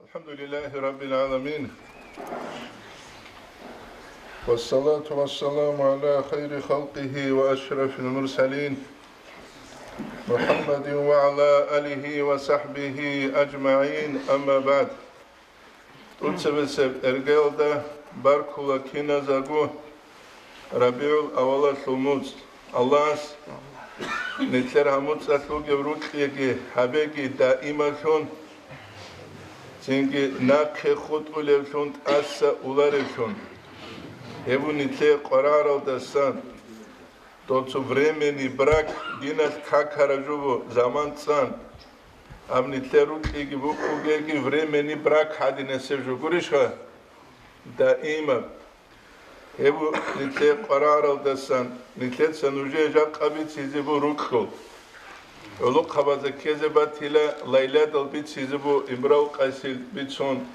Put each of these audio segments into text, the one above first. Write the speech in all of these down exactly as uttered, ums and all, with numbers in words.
الحمد لله رب العالمين. والصلاة والسلام على خير خلقه وأشرف المرسلين محمد وعلى آله وصحبه أجمعين. أما بعد. ТӀуцебесеб иргаялда баркула киназего РабигӀул авалалъул муцӀ. Аллагьас нилъер гьаб муцӀалъ бугеб рукьеги гьабеги даималъун, цинги нахъе хутӀулевлъун тӀаса улареблъун. Гьеб нилъее къваригӀаралдасан, доцу временный брак диналъ какараб жо буго, заман цӀан. Гьаб нилъер рукьеги букӀугеги временный брак гьадинасеб жо гурищха? Даимаб. Гьеб нилъее къваригӀаралдасан, нилъеца нужее жакъа бицизе буго рукьул. ГӀолохъабазда ккезе батила, Лайлаялда бицизе буго, Имрал Къайсил бицун.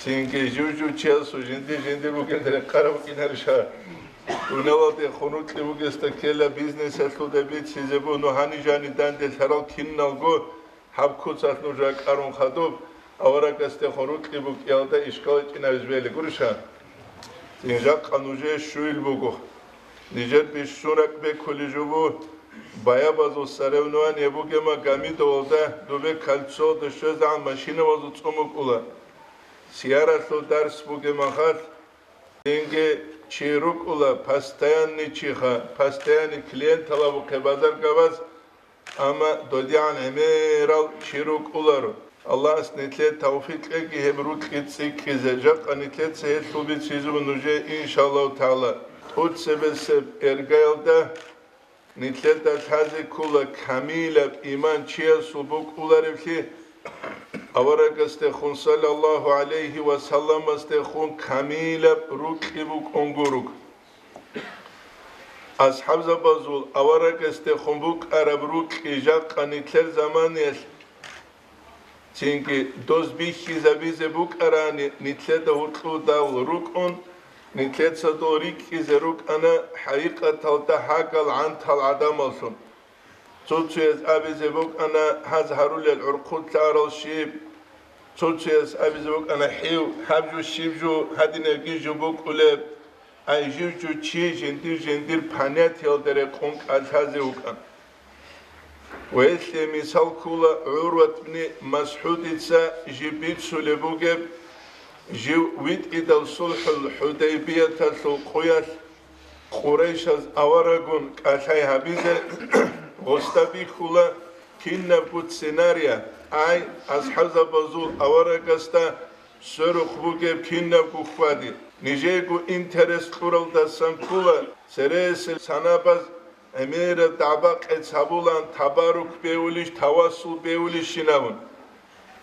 Цинги жив-жив чиясул жиндир-жиндир бугелда рекъараб букӀинариха? Дуниялалдехун рукьи бугесда ккела, бизнесалъулда бицизе буго, ну гьаниб жаниб данде лъарал киналго. Гьаб куцалъ нуж ракӀарун хадуб, аварагасдехун рукьи букӀиялда ишкал гьечӀин абизе бегьула гурищха? Цин жакъа нужее щуил буго. Нижер бищун ракӀ бекулеб жо буго, баябазул соревнование бугеб мехалъ, Гамидовалда дубе кольцоялда щвезегӀан машинабазул цӀун букӀула. Сияралъул дарс бугеб мехалъ, цинги чи рукӀула, постоянный чиха, постоянный клиентал абухъе базаргабаз, амма додигӀан гӀемерал чи рукӀуларо. Аллагьас нилъее тавфикъ кьеги гьеб рукьи цӀикӀкӀизе. Жакъа нилъеца гьелъул бицизе буго нужее, иншаллагьу тагӀала. ТӀуцебесеб иргаялда нилъеда лъазе ккола камилаб иман чиясул букӀуларевлъи, аварагасдехун, саллаллагьу гӀалайгьи ва салламасдехун, камилаб рукьи букӀун гуруго. АсхӀабзабазул аварагасдехун букӀараб рукьи жакъа нилъер заманаялъ, цинги доз бихьизабизе букӀарани, нилъеда гьоркьудал рукӀун, нилъеца дол рикӀкӀизе рукӀана хӀакъикъаталда гьагал гӀантал гӀадамаллъун. Цо-цояз абизе букӀана гьаз гьарулел гӀурхъулъарал щиб, цо-цояз абизе букӀана гьев гьаб жо щиб жо, гьадинабги жо букӀулеб, ай жив-жив чи жиндир-жиндир понятиялда рекъон кӀалъазе вукӀана. Ва гьелъие мисал ккола ГӀурват бни МасгӀудица жиб бицулеб бугеб, жив витӀидал сулхӀул ХӀудайбияталъул къуялъ Къурайшаз аварагун кӀалъай гьабизе, гъосда бихьула кинабго сценария, ай, асхӀабзабазул аварагасда сверухъ бугеб кинабго хьвади. Нижеего интерес кьуралдасан ккола, цересел санабаз гӀемераб дагӀба-къец гьабулаан, табарук бегьулищ, тавассул бегьулищин абун.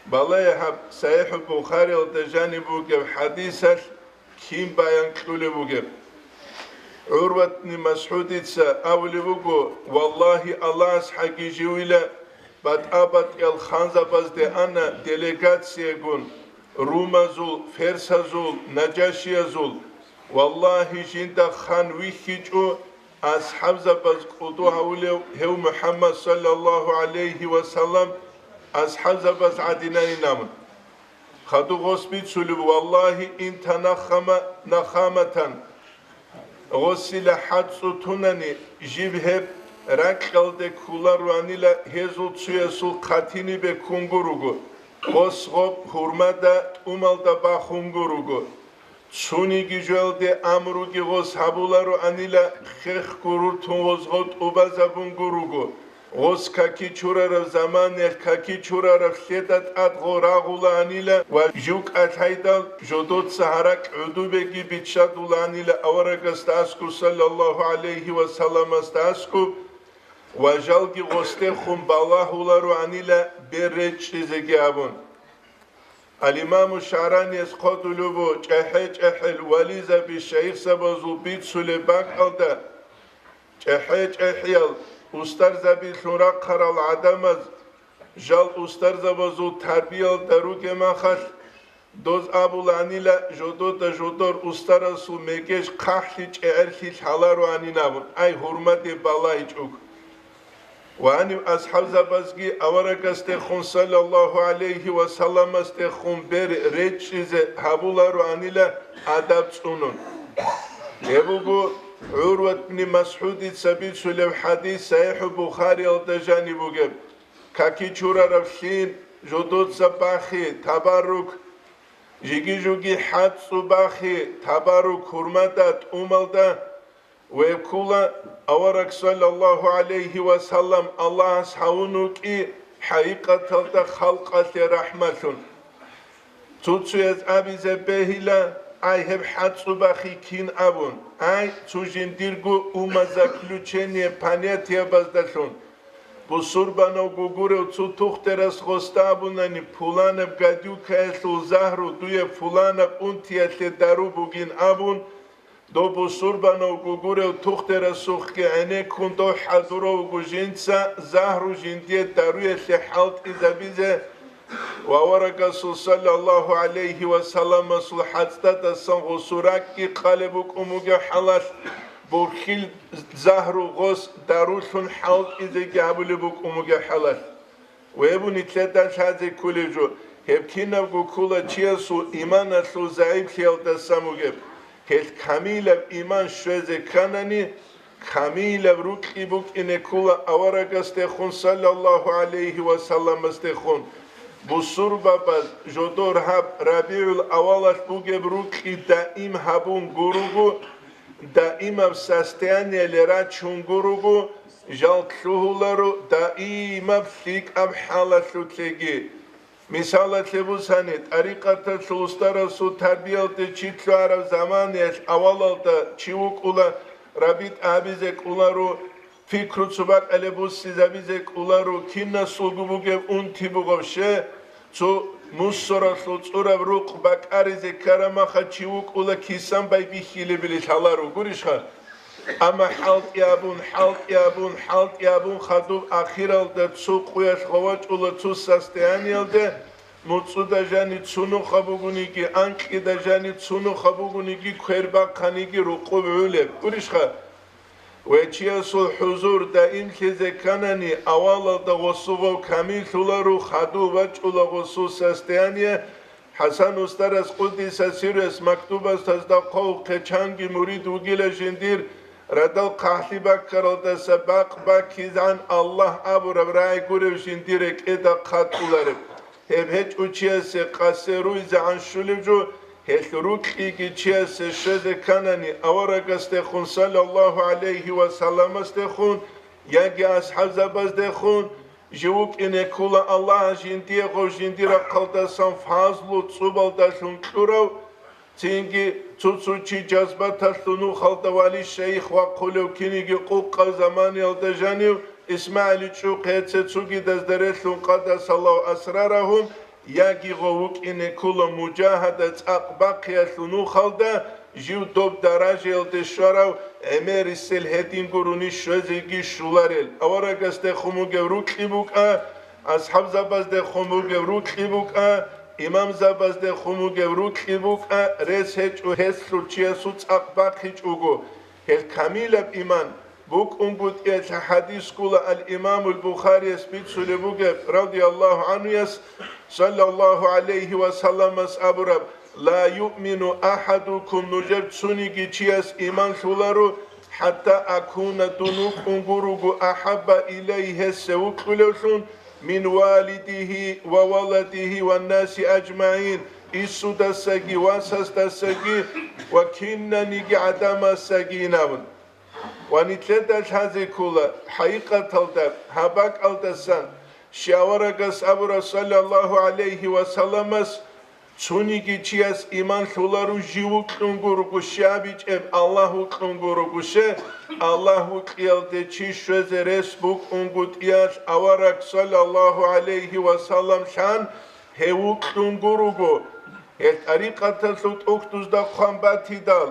Балагье гьаб, СахӀихӀул Бухариялда жаниб бугеб хӀадисалъ кин баян кьулеб бугеб? ГӀурват бни МасгӀудица абулеб буго: «Валлагьи, Аллагьас хӀаги живила, батӀа-батӀиял ханзабазде ана делегациягун, румазул, ферсазул, нажашиязул. Валлагьи, жинда хан вихьичӀо, асхӀабзабаз кӀодо гьавулев гьев МухӀаммад, саллаллагьу гӀалайгьи ва саллам, асхӀабзабаз гӀадинайин абун». Хадуб гъос бицулеб: «Валлагьи, инта нахама-, нахаматан». Гъосила хӀацӀцӀу тунани, жиб гьеб ракьалде кколароанила, гьезул цоясул хъатинибе ккун гуруго, гъос гъоб гьурмада тӀумалда бахун гуруго. Цониги жоялде амруги гъос гьабулароанила, хехго руртун гъозго тӀубазабун гуруго. Гъос каки чурараб заманаялъ каки чурараб лъеда тӀад гъо рагъулаанила ва жив кӀалъайдал жодоца гьаракь гӀудубеги биччадулаанила аварагасда аскӀуб, саллаллагьу гӀалайгьи ва салламасда аскӀуб, ва жалги гъосдехун балагьулароанила бер речӀчӀизеги абун. Ал-Имаму ШагӀранияс хъвалеб буго: чӀахӀи-чӀахӀиял вализаби шайихзабазул бицулеб бакӀалда, чӀахӀи-чӀахӀиял устарзабилъун рахъарал гӀадамаз, жал устарзабазул тарбиялда ругеб мехалъ, доз абулаанила, жодода жодор устарасул мегеж хъахӀлъи чӀегӀерлъи лъалароанин абун, ай, гьурмаде балагьичӀого. Ва гьанив асхӀабзабазги аварагасдехун, саллаллагьу гӀалайгьи ва салламасдехун, бер речӀчӀизе гьабулароанила адаб цӀунун. Гьеб буго ГӀурват бни МасгӀудица бицулеб хӀадис, СахӀихӀул Бухариялда жаниб бугеб: каки чурарав лъим жодоца бахи, табаррук, жиги-жуги хӀацӀцӀу бахи, табаррук, гьурмада, тӀумалда, веккула авараг, саллаллагьу гӀалайгьи ва саллам, Аллагьас гьавун вукӀи хӀакъикъаталда халкъалъе рахӀмалъун. Цо-цояз абизе бегьила, ай, гьеб хӀацӀцӀу бахи кин абун, ай, цо жиндирго умозаключение понятиябаздалъун. Бусурбанав гугурев цо тухтерас гъосда абунани, пуланаб гадюкаялъул загьру дуе пуланаб унтиялъе дару бугин абун, дов бусурбанав гугурев тухтерасухъги гӀенеккун дов хӀадуравго жинца загьру жиндие даруялъе хӀалтӀизабизе ва аварагасул, саллаллагьу гӀалайгьи ва салламасул, хӀацӀцӀадасан гъосул ракӀги къалеб букӀун бугеб хӀалалъ, бурхьил загьру гъос дарулъун хӀалтӀизеги гьабулеб букӀун бугеб хӀалалъ. Веб нилъеда лъазе кколеб жо, гьеб кинабго ккола чиясул иманалъул загӀиплъиялдасан бугеб. Гьелъ камилаб иман щвезе кканани, камилаб рукьи букӀине ккола аварагасдехун, саллаллагьу гӀалайгьи ва салламасдехун. Бусурбабаз жодор гьаб РабигӀул авалалъ бугеб рукьи даим гьабун гуруго, даимаб состоянияле рачун гуруго, жал лъугьуларо даимаб лъикӀаб хӀалалъулъеги. Мисалалъе бусани, тӀарикъаталъул устарасул тарбиялде чи лъугӀараб заманаялъ авалалда чи вукӀула, рабитӀа гьабизе кӀоларо, пикру цо бакӀалде буссизабизе кӀоларо, кинасулго бугеб унти бугеб щай, цо мусоралъул цӀураб рукъ бакӀаризе ккараб мехалъ чи вукӀула кисан байбихьилебали лъаларо, гурищха? Амма хӀалтӀи абун, хӀалтӀи абун, хӀалтӀи абун хадуб ахиралда цо къуялъ гъов вачӀула цо состояниялде, муцӀуда жани цо нуха бугониги, анкьида жани цо нуха бугониги, квер бахъаниги рукъуб гӀолеб, гурищха? Ва чиясул хӀузур даимлъизе кканани, авалалда гъосул гъов камиллъуларо, хадуб вачӀула гъосул состояние. ХӀасан устарас, къуддиса сирругьу, мактубатазда хъвавухъе, чанги мурид вугила жиндир, радал хъахӀлъи баккаралдаса бакъ баккизегӀан Аллагь абураб рагӀи гурев жиндир рекӀеда хъатӀулареб. Гьеб гьечӀо чиясе къасе руйзегӀан щулеб жо, гьелъ рукьиги чиясе щвезе кканани, аварагасдехун, саллаллагьу гӀалайгьи ва салламасдехун, яги асхӀабзабаздехун, жив вукӀине ккола Аллагьас жиндие гъов жиндир рахъалдасан фазлу цӀубалдалъун кьурав, цинги цо-цо чи жазбаталъул нухалда вали-шайих вахъулев, киниги къукъаб заманиялда жанив ИсмагӀил чӀухъе цецугидазда релълъун къадасаллагьу асрарагьум, яги гъов вукӀине ккола мужагьада цӀакъ бахъиялъул нухалда, жив доб даражаялде щварав гӀемерисел гьедин гурони щвезеги щуларел. Аварагасдехун бугев рукьи букӀа, асхӀабзабаздехун бугев рукьи букӀа, имамзабаздехун бугев рукьи букӀа, рес гьечӀо гьелъул чиясул цӀакъ бахъичӀого. Гьел камилаб иман букӀунгутӀиялъе хӀадис ккола ал-Имамул Бухарияс бицулеб бугеб, радияллагьу гӀанхуяс, саллаллагьу гӀалайгьи ва салламас абураб: «Ла юъмину ахӀадукум», нужер цониги чияс иман лъуларо, «хӀатта акуна», дун вукӀун гуруго, «ахӀабба илайгьи», гьесие вукьулевлъун, «мин валидигьи ва валадигьи ва наси аджмагӀин», инсудасаги, васасдасаги ва кинаниги гӀадамасаги абун. Ва нилъеда лъазе ккола, хӀакъикъаталда, гьаб бакӀалдасан, щай аварагас абураб, саллаллагьу гӀалайгьи ва салламас, цониги чияс иман лъуларо жив вукьун гуруго, щай абичӀеб, Аллагь вукьун гуруго, щай, Аллагь вукьиялде чи щвезе рес букӀунгутӀиялъ авараг, саллаллагьу гӀалайгьи ва саллам, лъан, гьев вукьун гуруго. Гьел тӀарикъаталъул тӀухьдузда хъван батидал,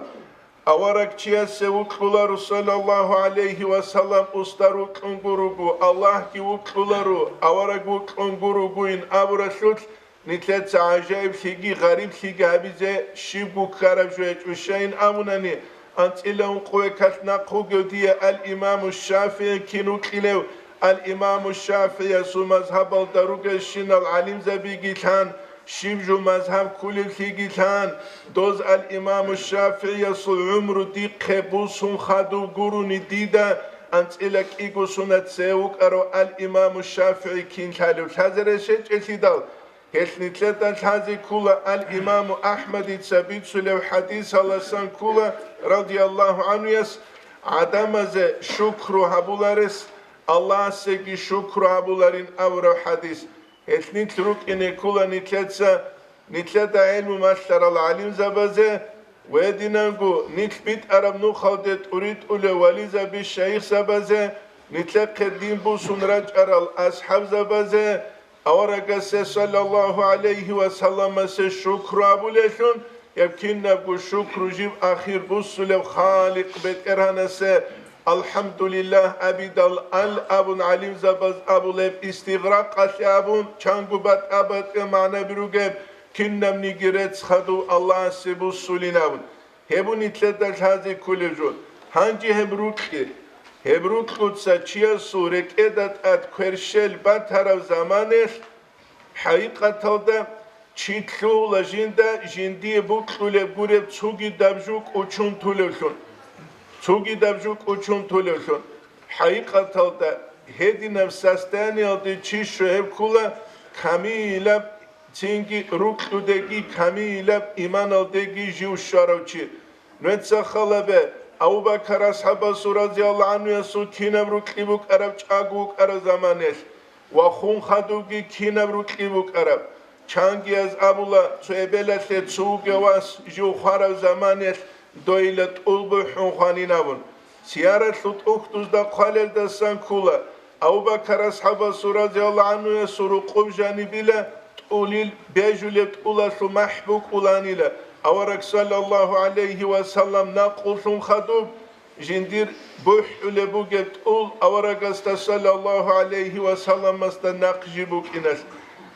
авараг чиясе вукьуларо, саллаллагьу гӀалайгьи ва саллам, устар вукьун гуруго, Аллагьги вукьуларо, авараг вукьун гуругойин абуралъулъ, нилъеца гӀажаиблъиги гъариблъиги гьабизе щибго ккараб жо гьечӀо, щайин абунани, анцӀила ункъо векалъ нахъ вугев дие ал-Имаму ШафигӀи кин вукьилев, Ал-Имаму ШафигӀиясул мазгьабалда ругелщинал гӀалимзабиги лъан, щиб жо мазгьаб кколеблъиги лъан, доз Ал-Имаму ШафигӀиясул гӀумру дихъе бусун хадуб гурони дида анцӀила кӀиго сунат цеве вукӀарав Ал-Имаму ШафигӀи кин лъалев лъазе рещечӀелъидал, гьелъ нилъеда лъазе ккола Ал-Имаму АхӀмадица бицулев хӀадисаласан ккола, радияллагьу гӀанхуяс, гӀадамазе шукру гьабуларес, Аллагьасеги шукру гьабуларин абураб хӀадис. Гьелъ нилъ рукӀине ккола нилъеца, нилъеда гӀелму малъарал гӀалимзабазе, ва гьединанго нилъ битӀараб нухалде тӀуритӀулев вализаби шайихзабазе, нилъехъе дин бусун рачӀарал асхӀабзабазе, аварагасе саллаллагьу гӀалайгьи ва салламасе шукру абулелъун, гьеб кинабго шукру жиб ахир буссулев Халикъ БетӀергьанасе, «АлхӀамдулиллагь» абидал ал абун гӀалимзабаз абулеб, истигъракъалъе абун, чанго батӀа-батӀияб магӀнаби ругеб, кинабниги рецц хадув Аллагьасе буссулин абун. Гьеб нилъеда лъазе кколеб жо. Гьанже гьеб рукьи, гьеб рукьуца чиясул рекӀеда тӀад кверщел батараб заманалъ, хӀакъикъаталда, чи лъугьула жинда жиндие букьулеб гуреб цогидаб жо кӀочон толевлъун. Цогидаб жо кӀочон толевлъун. ХӀакъикъаталда, гьединаб состояниялде чи щвей гьеб ккола, камилаб, цинги рукьудеги камилаб иманалдеги жив щварав чи. Нужеца хал гьабе, Абу-Бакар асхӀабасул, радияллагьу гӀанхуясул, кинаб рукьи букӀараб чӀаго вукӀараб заманалъ ва хун хадубги кинаб рукьи букӀараб. Чангияз абула, цо эбелалъе цо вугев вас жив хвараб заманалъ дойила тӀул бухӀун хванин абун. Сияралъул тӀухьдузда хъвалелдасан ккола, Абу-Бакар асхӀабасул, радияллагьу гӀанхуясул, рукъуб жанибила тӀулил бежулеб тӀулалъул махӀ букӀуланила, авараг саллаллагьу гӀалайгьи ва саллам накъулъун хадуб, жиндир бухӀулеб бугеб тӀул аварагасда саллаллагьу гӀалайгьи ва салламасда нахъ жиб букӀиналъ.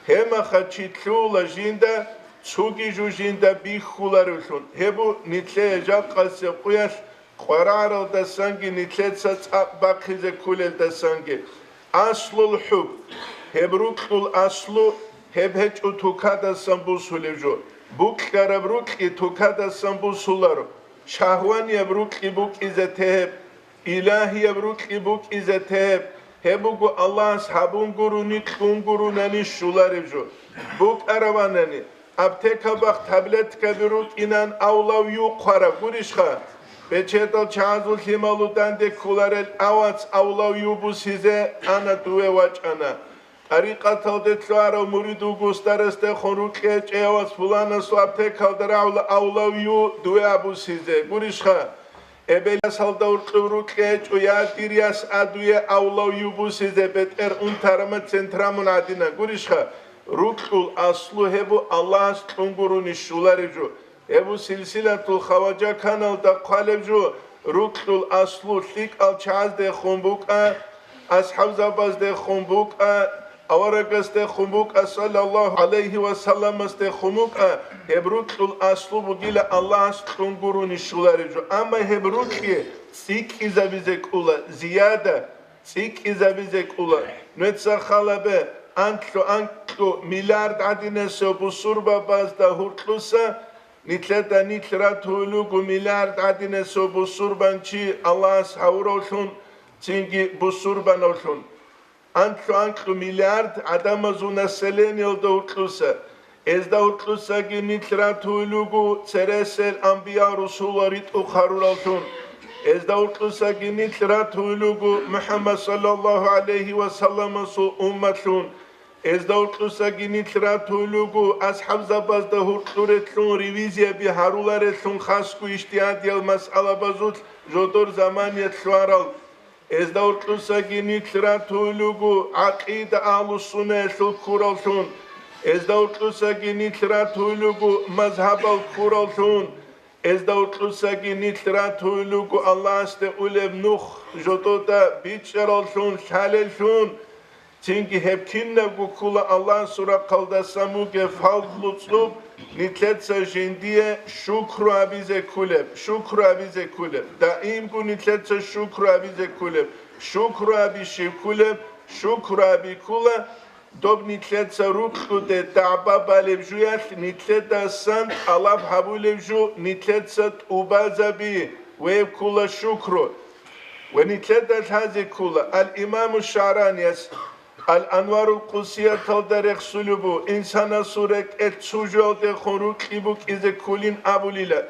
Гьеб мехалъ чи лъугьула жинда, цоги жо жинда бихьуларевлъун. Гьеб буго нилъее жакъасеб къуялъ къваригӀаралдасанги нилъеца цӀакъ бахъизе кколелдасанги. Аслул хӀуб, гьеб рукьул аслу, гьеб гьечӀо тукадасан бусулеб жо. Букьараб рукьи тукадасан бусуларо, шагьванияб рукьи букӀизе тегьеб, илагьияб рукьи букӀизе тегьеб, гьеб буго Аллагьас гьабун гурони, кьун гуронани щолареб жо. БукӀараванани, аптекабахъ таблеткаби рукӀинан авлав ю хъвараб гурищха? Бечедал чагӀазул лъималу данде кколарел авац авлав ю бусизе ана, дуве вачӀана. ТӀарикъаталде лъугьарав мурид вуго старостехун рукьи гьечӀей авац пуланасул аптекалда рагӀула авлав ю дуве абусизе гурищха? Эбел-ясалда гьоркьов рукьи гьечӀо, я дир яс, а дуе авлав ю бусизе бетӀер унтарама центрамун гӀадина гурищха? Рукьул аслу гьеб бу Аллагьас кьун гурони щолареб жо. Гьеб бу Силсилатул Хаважа каналда хъвалеб жо, рукьул аслу лъикӀал чагӀаздехун букӀа, асхӀабзабаздехун букӀа, аварагасдехун букӀа, саллаллагьу гӀалайгьи ва салламасдехун букӀа, гьеб рукьул аслу бугила Аллагьас кьун гурони щолареб жо. Амма гьеб рукьи цӀикӀкӀизабизе кӀола, зияда цӀикӀкӀизабизе кӀола. Нужеца хал гьабе, анлъу-анкьу миллиард гӀадинасев бусурбабазда гьоркьоса, нилъеда нилъ ратулел руго миллиард гӀадинасев бусурбанчи Аллагьас гьавуравлъун, цинги бусурбанавлъун. Анлъу-анкьу миллиард гӀадамазул населениялда гьоркьоса, гьезда гьоркьосаги нилъ ратулел руго цересел анбия-русулал ритӀухъ гьарураллъун. Гьезда гьоркьосаги нилъ ратулел руго МухӀаммад саллаллагьу гӀалайгьи ва салламасул умматлъун. Гьезда гьоркьосаги нилъ ратулел руго асхӀабзабазда гьоркьуретлъун ревизияби гьаруларелъун хасго ижтигьадиял масъалабазулъ жодор заманиялъ лъугьарал. Гьезда гьоркьосаги нилъ ратулел руго гӀакъида агьлу-суннаялъул ккураллъун. Гьезда гьоркьосаги нилъ ратулел руго мазгьабал ккураллъун. Гьезда гьоркьосаги нилъ ратулел руго Аллагьасде улеб нух жодода бичӀчӀараллъун, лъалеллъун. Цинги гьеб кинабго ккола Аллагьасул рахъалдасан бугеб фазлу цӀуб, нилъеца жиндие шукру абизе кколеб, шукру абизе кколеб, даимго нилъеца шукру абизе кколеб, шукру аби щиб кколеб, Шукру абиккула, доб нилъеца рукьуде дагӀба балеб жуялъ нилъедасан тӀалаб гьабулеб жо, нилъеца тӀубазаби, гьеб ккула шукру. Ва нилъеда лъазе ккула, ал-Имаму ШагӀранияс Ал-Анварул Къудсияталда рехсулеб буго, инсанасул рекӀелъ цо жоялдехун рукьи букӀизе кколин абулила.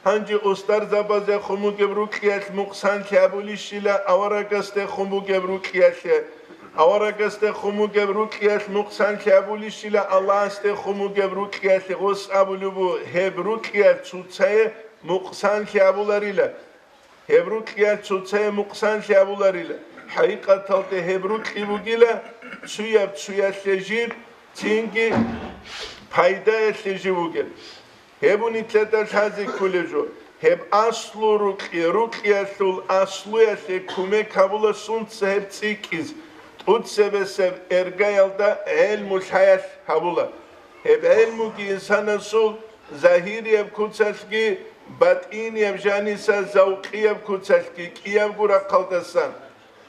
Гьанже устарзабазехун бугеб рукьиялъ мукъсанлъи гьабулищила аварагасдехун бугеб рукьиялъе, аварагасдехун бугеб рукьиялъ мукъсанлъи гьабулищила Аллагьасдехун бугеб рукьиялъе, гъос абулеб буго, гьеб рукьиялъ цоцае мукъсанлъи гьабуларила. Гьеб рукьиялъ цоцае мукъсанлъи гьабуларила. ХӀакъикъаталде гьеб рукьи бугила цуяб цуялъе жиб, цинги пайдаялъе жиб бугеб. Гьеб нилъеда лъазе кколеб жо. Гьеб аслу рукьи, рукьиялъул аслуялъе кумек гьабула сунца гьеб цӀикӀкӀиз, тӀуцебесеб эргаялда гӀелму лъаялъ гьабула. Гьеб гӀелмуги инсанасул загьирияб куцалъги батӀинияб жаниса завкъияб куцалъги кӀиябго рахъалдасан.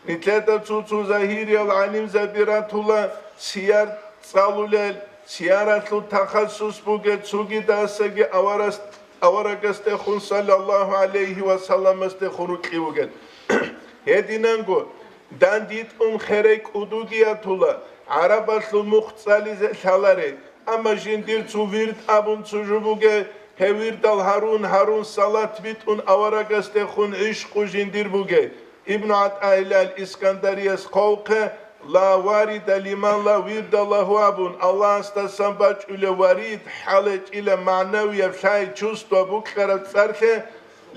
Нилъеда цо-цо загьириял гӀалимзаби ратула сияр цӀалулел, сияралъул тахассус бугел, цогидасаги аварас-, аварагасдехун саллаллагьу гӀалайгьи ва салламасдехун рукьи бугел. Гьединанго, дандитӀун херай кӀудуги ятула, гӀарабалъул мухъ цӀализе лъаларей, амма жиндир цо вирд абун цо жо бугей, гьев вирдал гьарун-гьарун салат битӀун аварагасдехун гӀишкъу жиндир бугей. Ибну ГӀатӀаилал Искандарияс хъвалхъе, ла варида лиман ла вирда лагьу абун, Аллагьасдасан бачӀулев варид хӀалечӀила магӀнавияб лъай чувство букьараб цӀарлъе,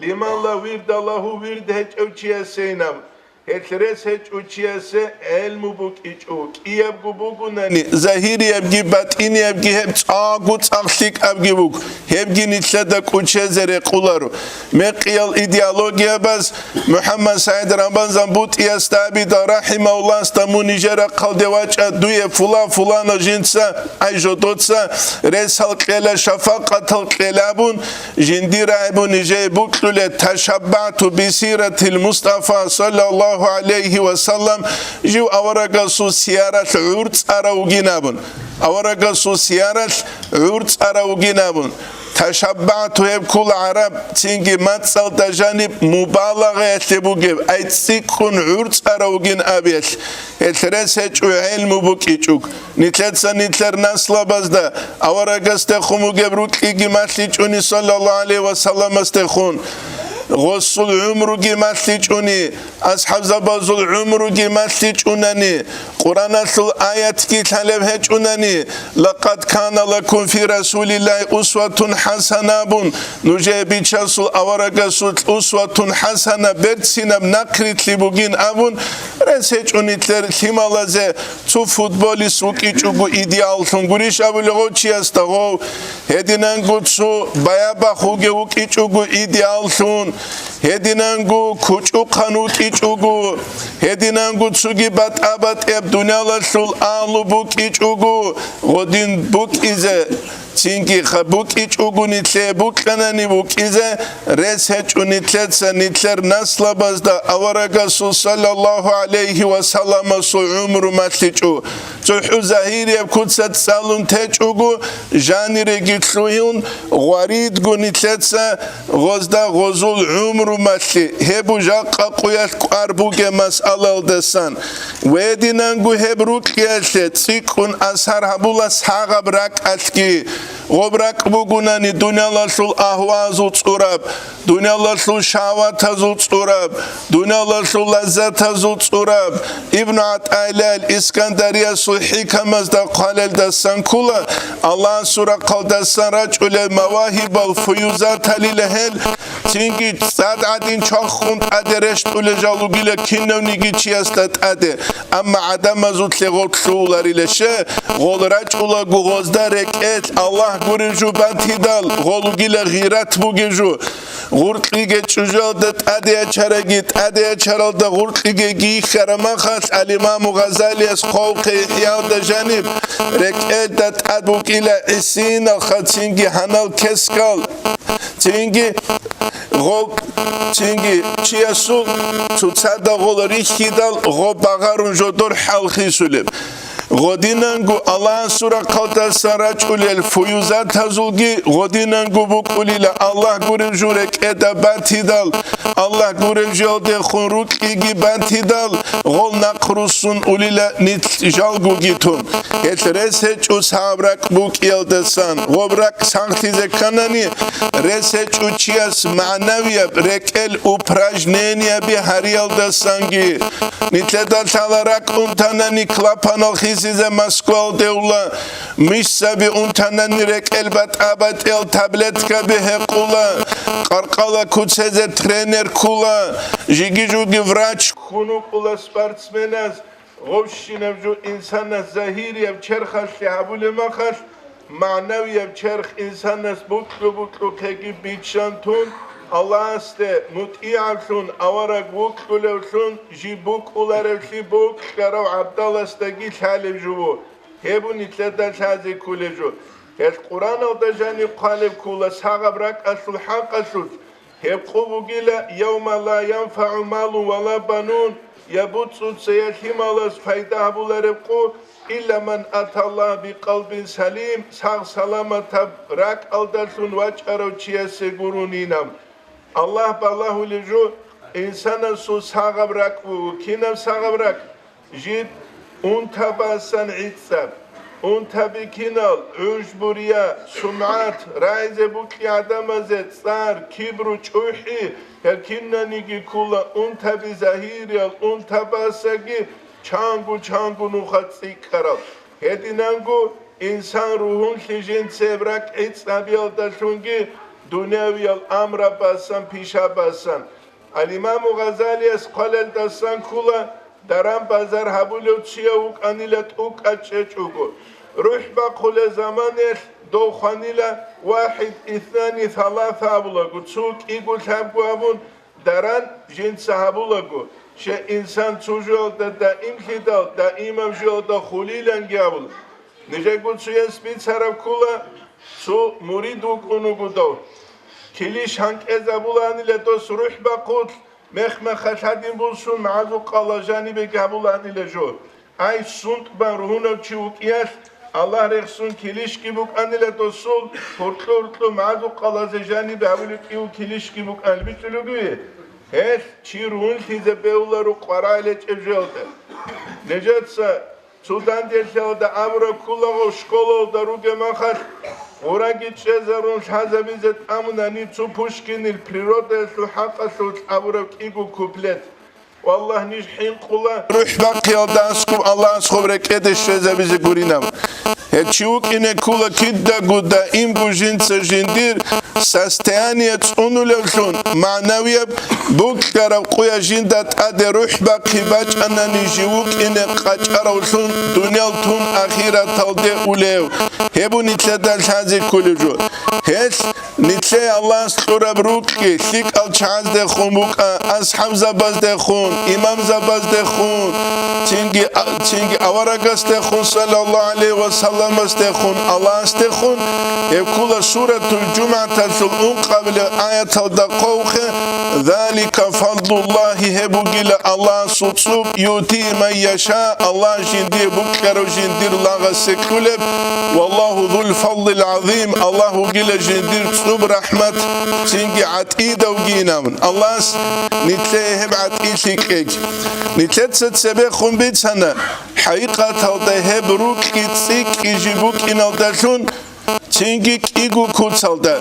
лиман ла вирда лагьу вирд гьечӀев чиясейин абун. Гьелъ рес гьечӀев чиясе гӀелму букӀичӀо, кӀиябго бугунани, загьириябги батӀиниябги гьеб цӀакъго цӀакъ лъикӀабги буго, гьебги нилъеда кӀочезе рекъоларо. Мекъиял идеологиябаз МухӀаммад СагӀид Рамазан БутӀиясда абидал, рахӀимагьуллагьасда, мун нижер рахъалде вачӀа, дуе фулан-фуланав жинца, ай жодоца, ресал кьела, шафакъатал кьела абун, жиндир гӀайбу нижее букьуле, ташаббагӀту бисиратил Мустафа саллаллагьу гӀалайгьи ва саллам, жив аварагасул сияралъ гӀур цӀарав вугин абун. Аварагасул сияралъ гӀур цӀарав вугин абун. ТашаббагӀту гьеб ккола гӀараб, цинги мацӀалда жаниб мубалагъаялъе бугеб, ай цӀикӀкӀун гӀур цӀарав вугин абиялъ. Гьелъ рес гьечӀо гӀелму букӀичӀого. Нилъеца нилъер наслабазда аварагасдехун бугеб рукьиги малъичӀони, саллаллагьу гӀалайгьи ва салламасдехун, гъосул гӀумруги малъичӀони, асхӀабзабазул гӀумруги малъичӀунани, Къуръаналъул аятги лъалеб гьечӀунани, «Лакъад кана лакум фи Расулиллагьи усватун хӀасана» абун, нужее бичасул аварагасулъ усватун хӀасана, берцинаб нахърилълъи бугин абун, рес гьечӀо нилъер лъималазе, цо футболист вукӀичӀого идеаллъун гурищ абулеб гъов чиясда гъов, гьединанго цо баябахъ вугев вукӀичӀого идеаллъун, гьединанго кучӀухъан вукӀичӀого, гьединанго цоги батӀа-батӀияб дуниялалъул агьлу букӀичӀого, гъодин букӀизе, цинги ха-, букӀичӀого нилъее букьанани букӀизе, рес гьечӀо нилъеца нилъер наслабазда аварагасул саллаллагьу гӀалайгьи ва салламасул гӀумру малъичӀо. ЦохӀо загьирияб куца цӀалун течӀого, жаниреги лъугьун, гъваридго нилъеца гъозда гъозул гӀумру малъи, гьеб жакъа къуялъ кӀвар бугеб масъалаялдасан. Гьединанго гьеб рукьиялъе цӀикӀкӀун асар гьабула сагъаб ракӀалъги. Гъоб ракӀ бугунани дуниялалъул агьвазул цӀураб, дуниялалъул шагьватазул цӀураб, дуниялалъул лаззатазул цӀураб. Ибну ГӀатӀаилал Искандариясул хӀикамазда хъвалелдасан ккола, Аллагьасул рахъалдасан рачӀулел мавагьибал, фуюзаталила гьел, цинги цӀад гӀадин чвахун тӀаде рещтӀулел жал ругила кинавниги чиясда тӀаде. Амма гӀадамазулъе гъол лъугьуларила, ще, гъол рачӀулаго гъозда рекӀелъ Аллагь гуреб жо батидал, гъол ругила гъират бугеб жо. Гъуркьиге чӀужалда тӀаде ячараги, тӀаде ячаралда гъуркьиге гихьарамахалъ, ал-Имаму Гъазалияс хъвалхъе ИхӀяалда жаниб, рекӀелда тӀад букӀила гӀисинал хацинги гьанал кескал, цинги Гъоб цинги чиясул цоцазда гъол рихьидал гъоб багъарун жодор хӀалхисулеб. Гъодинанго Аллагьасул рахъалдаса рачӀулел фуюзатазулги гъодинанго букӀулила Аллагь гурев жо рекӀеда батидал, Аллагь гурев жоялдехун рукьиги батидал, гъол нахъ руссун улила нилъ жалгоги тун. Гьелъ рес гьечӀо сагӀаб ракӀ букӀиялдасан, гъоб ракӀ сахлъизе кканани, рес гьечӀо чияс магӀнавияб рекӀел упражнениеби гьариялдасанги. Нилъеда лъала ракӀ унтанани клапанал хисизе Москвалде ула, мышцаби унтанани рекӀел батӀа-батӀиял таблеткаби гьекъула, къаркъала куцезе тренер ккула, жиги-жуги врач хьунукъула спортсменаз. Гъовщинаб жо инсанас загьирияб черхалъе гьабулеб махалъ, магӀнавияб черх инсанас букьу-букьухъеги биччан тун, Аллагьасде мутӀигӀаблъун, авараг вукьулевлъун, жиб букӀуларевлъи букьарав гӀабдаласдаги лъалеб жо ву. Гьеб нилъеда лъазе кколеб жо. Гьелъ Къуръаналда жаниб хъвалеб ккола сагъаб ракӀалъул хӀакъалъулъ, гьеб къо бугила: «Явма ла янфагӀу малун ва ла банун», я буцӀцӀуца, я лъималаз пайда гьабулареб къо, «илла ман аталлагь бикъалбин салим», сагъ-саламатаб ракӀалдалъун вачӀарав чиясе гурунинаб. Аллагь балагьулев жо, инсанасул сагъаб ракӀ буго. Кинаб сагъаб ракӀ? Жид унтабасан гӀицӀаб, унтаби кинал? ГӀужбу, рия, сумгӀат, рагӀизе букӀи гӀадамазе, цӀар, кибру, чӀухӀи, гьел кинаниги ккула унтаби загьириял унтабасаги, чанго-чанго нуха цӀикӀкӀарал. Гьединанго инсан ругьунлъи жинцеб ракӀ гӀицӀабиялдалъунги дунявиял амрабасан, пишабасан. Ал-Имаму Гъазалияс хъвалелдасан ккола, даран-базар гьабулев чияв вукӀанила тӀукӀа чӀечӀого. РухӀ бахъулел заманаялъ дов хванила вахӀид, иснани, саласа абулаго, цо кӀиго лъабго абун, даран жинца гьабулаго, щай инсан цо жоялда даимлъидал, даимаб жоялда хулиланги абула. Нижего цояс бицараб ккола, цо мурид вукӀун вуго дов. Килищ гьанкӀезабулаанила дос рухӀ бахъулъ, мех-мехалъ гьадин бусун, магӀазукъала жанибеги гьабулаанила жо. Ай, сунтӀбан ругьунав чи вукӀиялъ, Аллагь рехсун килищги букӀанила досул, гьуркьу-гьуркьу магӀазукъалазе жанибе гьабулев кӀиго килищги букӀанила, бичӀчӀулеб бугеб? Гьелъ чи ругьунлъизе бегьуларо къваригӀел гьечӀеб жоялда. Нижеца цо данделъиялда абураб кколаго, школалда ругеб махалъ, гъураги чӀезарун лъазабизе тӀамунани цо Пушкинил природаялъул хӀакъалъулъ абураб кӀиго куплет. Валлагь, ниж хӀинкъула. РухӀ бахъиялда аскӀуб Аллагьас гъоб рекӀеде щвезабизе гуринаб. Гьеб чи вукӀине ккола кидаго даимго жинца жиндир состояние цӀунулевлъун, магӀнавияб букьараб къоялъ жинда тӀаде рухӀ бахъи бачӀанани жив вукӀине къачӀаравлъун дуниял тун ахираталде улев. Гьеб нилъеда лъазе кколеб жо. Гьелъ нилъее Аллагьас кьураб рукьи лъикӀал чагӀаздехун букӀа, асхӀабзабаздехун, имамзабаздехун, цинги, цинги аварагасдехун, саллаллагьу гӀалайгьи ва салламасдехун, Аллагьасдехун, гьеб ккола Суратул ЖумгӀаталъул ункъабилеб аяталда хъвавухъе: «Залика фадлуллагьи», гьеб бугила Аллагьасул цӀуб, «юътигьи ман яша», Аллагь жиндие букьарав жиндир лагъасе кьулеб, «валлагьу зул фадлил гӀазим», Аллагь вугила жиндир цӀуб рахӀмат, цинги гӀатӀидавгинав. Аллагьас нилъее гьеб гӀатӀилъи кьеги. Нилъеца цебехун бицана, хӀакъикъаталда гьеб рукьи цӀикӀкӀи жиб букӀиналдалъун, цинги кӀиго куцалда,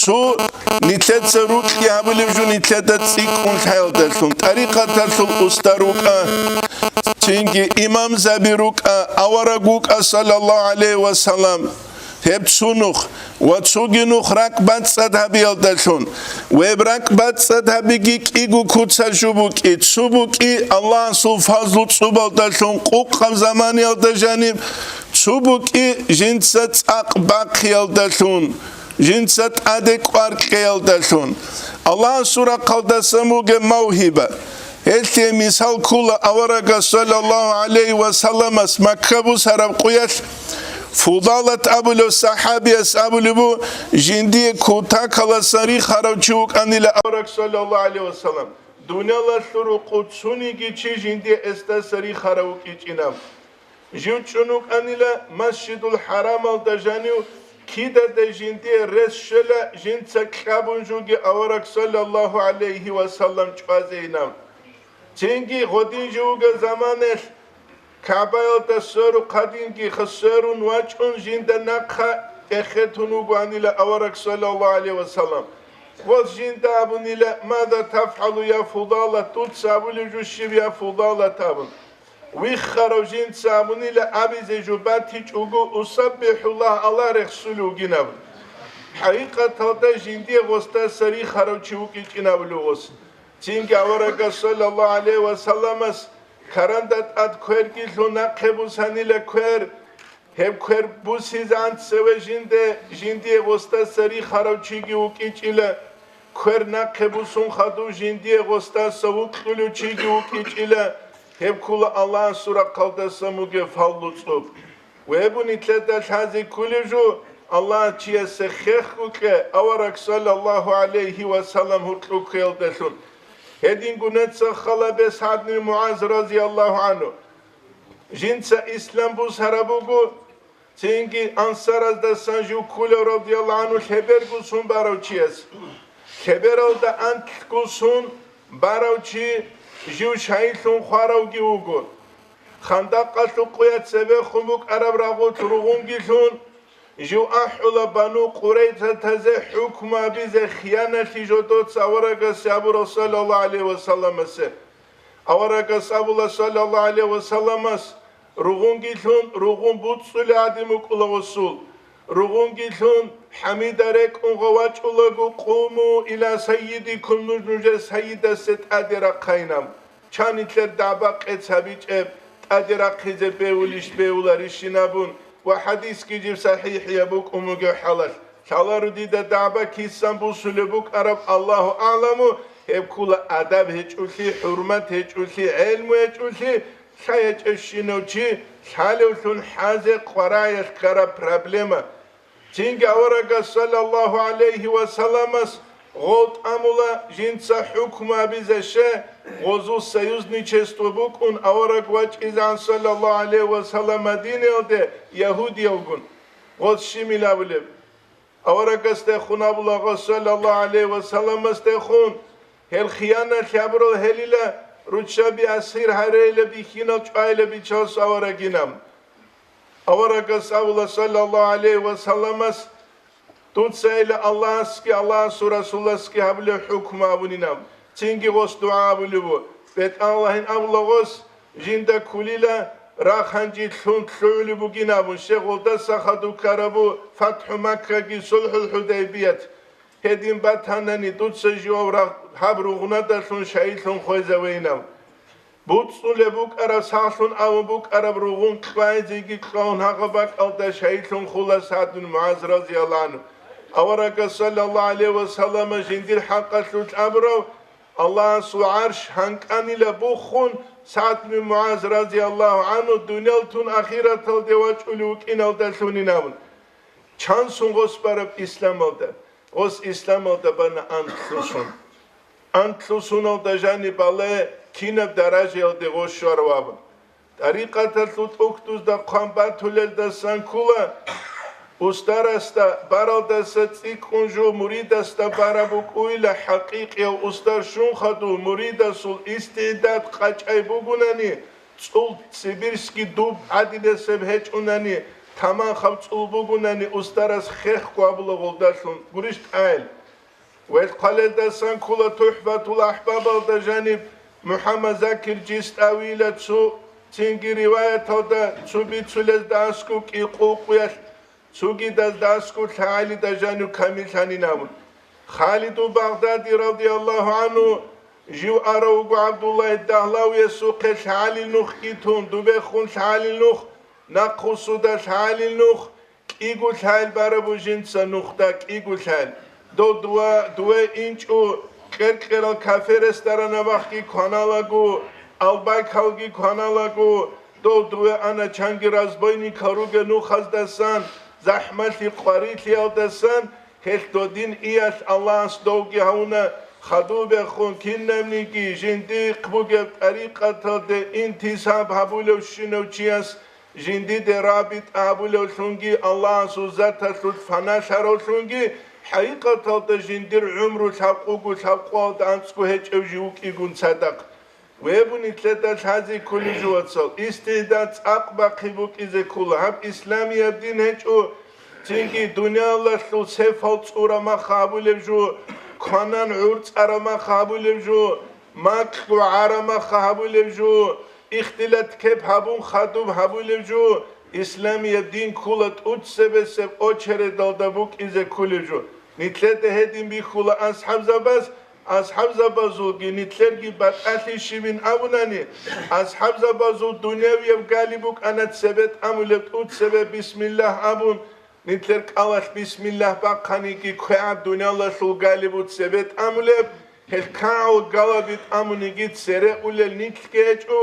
цо нилъеца рукьи гьабулеб жо нилъеда цӀикӀкӀун лъаялдалъун, тӀарикъаталъул устар вукӀа, цинги имамзаби рукӀа, авараг вукӀа, саллаллагьу гӀалайгьи ва саллам, гьеб цо нух ва цоги нух ракӀ бацӀцӀад гьабиялдалъун, веб ракӀ бацӀцӀад гьабиги кӀиго куца жо букӀи, цо букӀи Аллагьасул фазлу цӀубалдалъун къукъаб заманиялда жаниб, цо букӀи жинца цӀакъ бахъиялдалъун, жинца тӀаде кӀвар кьеялдалъун. Аллагьасул рахъалдасан бугеб мавгьиба. Гьелъие мисал ккола аварагас, саллаллагьу гӀалайгьи ва салламас, Макка бусараб къоялъ Фудалат абулев сахӀабияс абулеб бу, жиндие кутакаласан рихарав чи вукӀанила авараг, саллаллагьу гӀалайгьи вассалам, дуниялалъул рукъу цуниги чи жиндие эсдаса рихарав вукӀичӀинав. Жив чӀун вукӀанила Масжидул ХӀарамалда жанив, кидаде жиндие рес щвела жинца кьабун жуги авараг, саллаллагьу гӀалайгьи вассалам, чӀвазейинав. Цинги гъодин жив вугев заманаялъ КагӀбаялда сверухъ гьадинги хасарун вачӀун жинда нахъа тӀехетун вугоанила авараг, саллаллагьу гӀалайгьи вассалам. Гъос жинда абунила: «Маза тафгӀалу, я Фудала, дуца абулев жо щиб, я Фудала?» – абун. Виххарав жинца абунила абизе жо батичӀого: «УсаббихӀуллагь, Аллагь рехсулев вугин», – абун. ХӀакъикъаталда жиндие гъосдаса рихарав чи вукӀичӀин абулев гъос. Цинги аварагас, саллаллагьу гӀалайгьи вассаламас, каранда тӀад кверги лъун нахъе бусанила квер. Гьеб квер бусизегӀан цеве жинде, жиндие гъосдаса рихарав чиги вукӀичӀила, квер нахъе бусун хадув жиндие гъосдаса вукьулев чиги вукӀичӀила, гьеб ккула Аллагьасул рахъалдасан бугеб фаллу цӀоб. Веб нилъеда лъазе кколев жо, Аллагь чиясе хехго кье, авараг, саллаллагьу гӀалайгьи вассалам, гьоркьоб ккеялдалъун. Гьединго нецахъ халабе СагӀд бин МугӀаз, разияллагьу гӀангьу. Жинца ислам бусараб буго, цинги ансараздасан жив кколев, радияллагьу гӀангьу, лъеберго сон барав чияс. Лъебералда анлъго сон барав чи жив шагьидлъун хваравги вуго. Хандакъалъул къуя цебехун букӀараб рагъулъ ругъунги лъун, жив ахӀула Бану Къурайзатазе хӀукму гьабизе хияналъи жодоца аварагасе абурал, саллаллагьу гӀалайгьи вассаламасе. Аварагас абула, саллаллагьу гӀалайгьи вассаламас, ругъунги лъун, ругъун буцӀцӀулей гӀадин букӀула гъосул. Ругъунги лъун, хӀамида рекӀун гъов вачӀулаго: «Къуму иля сайидикум», нуж нужер сайидасе тӀаде рахъайинаб. Чан нилъер дагӀба къец гьабичӀеб, тӀаде рахъизе бевулищ бевуларищин абун ва хӀадисги жиб сахӀихӀияб букӀун бугеб хӀалалъ. Лъаларо дида дагӀба кисан бусулеб букӀараб, Аллагьу агӀламу, гьеб ккула адаб гьечӀолъи, хӀурмат гьечӀолъи, гӀелму гьечӀолъи, лъай гьечӀебщинав чи лъалевлъун хӀазе къвараялъ ккараб проблема. Цинги аварагас, саллаллагьу гӀалайгьи вассаламас, гъол тӀамула жинца хӀукму гьабизе, гъозул союзничество букӀун авараг вачӀизегӀан, саллаллагьу гӀалайгьи вассалам, Мадинаялде ягьудиявгун. Гъос щиб абулеб? Аварагасдехун абула гъос, саллаллагьу гӀалайгьи вассаламасдехун, гьел хияналъи гьабурал гьелила, руччаби асир гьарейила бихьинал чӀвайила бичасул аварагинаб. Аварагас абула, саллаллагьу гӀалайгьи вассаламас, дуцайила Аллагьасги Аллагьасул Расуласги гьабулеб хӀукму абунинаб. Цинги гъос дугӀа абулеб бу: «БетӀаллагьин», абула гъос, жинда кколила рахъанчи лъун лъугӀулеб бугин абун, щегъолдаса хадуб ккарабу ФатхӀу Маккаги СулхӀул ХӀудайбият. Гьедин батанани, дуца живав рагъ-, гьаб ругънадалъун шагьидлъун хвезавейинав. БуцӀцӀулеб букӀараб, сахлъун абун букӀараб ругъун кьвайзеги кьван гьагъа бакӀалда шагьидлъун хула СагӀд бин МугӀаз, разияллагьу гӀангьу. Аварагас, саллаллагьу гӀалайгьи вассалама, жиндир хӀакъалъулъ абурав, Аллагьасул гӀарш гьанкӀанила буххун, СагӀд бин МугӀаз, разияллагьу гӀангьу, дуниял тун ахираталде вачӀулев вукӀиналдалъунин абун. Чан сон гъос бараб исламалда? Гъос исламалда бана анлъго сон. Анлъго соналда жаниб бале, кинаб даражаялде гъос щварав абун. ТӀарикъаталъул тӀухьдузда хъван батулелдасан ккула, устарасда баралдаса цӀикӀкӀун жо муридасда бараб букӀуйла, хӀакъикъияв устар щун хадув муридасул истигӀдад къачӀай бугунани, цӀул сибирский дуб гӀадинасеб гьечӀунани, таманхъаб цӀул бугунани, устарас хехго абула гъолдалъун гурищ тӀайил. Вел хъвалелдасан ккула ТухӀфатул АхӀбабалда жаниб МухӀаммад Закир ЖистӀавила цо, цинги риваяталда цо бицулезда аскӀоб кӀикъукъуялъ, цогидазда аскӀоб лъагӀалида жанив камиллъанин абун. Халидул Багъдади, радияллагьу гӀангьу, жив арав вуго ГӀабдуллагь Дагьлавиясухъе лъагӀалил нух итун, дубехун лъагӀалил нух, нахъвуссуда лъагӀалил нух, кӀиго лъагӀел бараб бу жинца нухда, кӀиго лъагӀел. Дов дува, дуве инчӀо кьер-кьерал кафе-ресторанабахъги кваналаго, албакалги кваналаго, Дов дове ана чанги разбойникал ругел нухаздасан, захӀмалъи къварилъиялдасан, гьелъ додин иялъ Аллагьас довги гьавуна, хадубехун кинабниги жиндихъ бугеб тӀарикъаталде интисаб гьабулевщинав чияс жиндиде рабитӀа гьабулевлъунги Аллагьасул заталъулъ фаналъаравлъунги, хӀакъикъаталда жиндир гӀумру лъабкъого лъабкъоялда анцӀго гьечӀев жив вукӀигун цадахъ. Вебу нилъеда лъази кколев жо, вацал, истигӀдад цӀакъ бахъи букӀизе ккола. Гьаб исламияб дин гьечӀо, цинги дуниялалъул сефал цӀурамахъ гьабулев жо, кванан гӀур цӀарамахъ гьабулев жо, макьго гӀарамахъ гьабулев жо, ихтилат кеп гьабун хадуб гьабулев жо, исламияб дин ккола тӀуцебесеб очередалда букӀизе кколев жо. Нилъеда гьедин бихьула асхӀабзабаз, асхӀабзабазулги нилъерги батӀалъи щибин абунани, асхӀабзабазул дунявияб гали букӀана цебе тӀамулеб тӀуцебе бисмиллагь абун, нилъер кӀалалъ бисмиллагь бахъаниги квегӀаб дуниялалъул гали буцебе тӀамулеб, гьел кагӀал галаби тӀамуниги цере улел нилъги гьечӀо,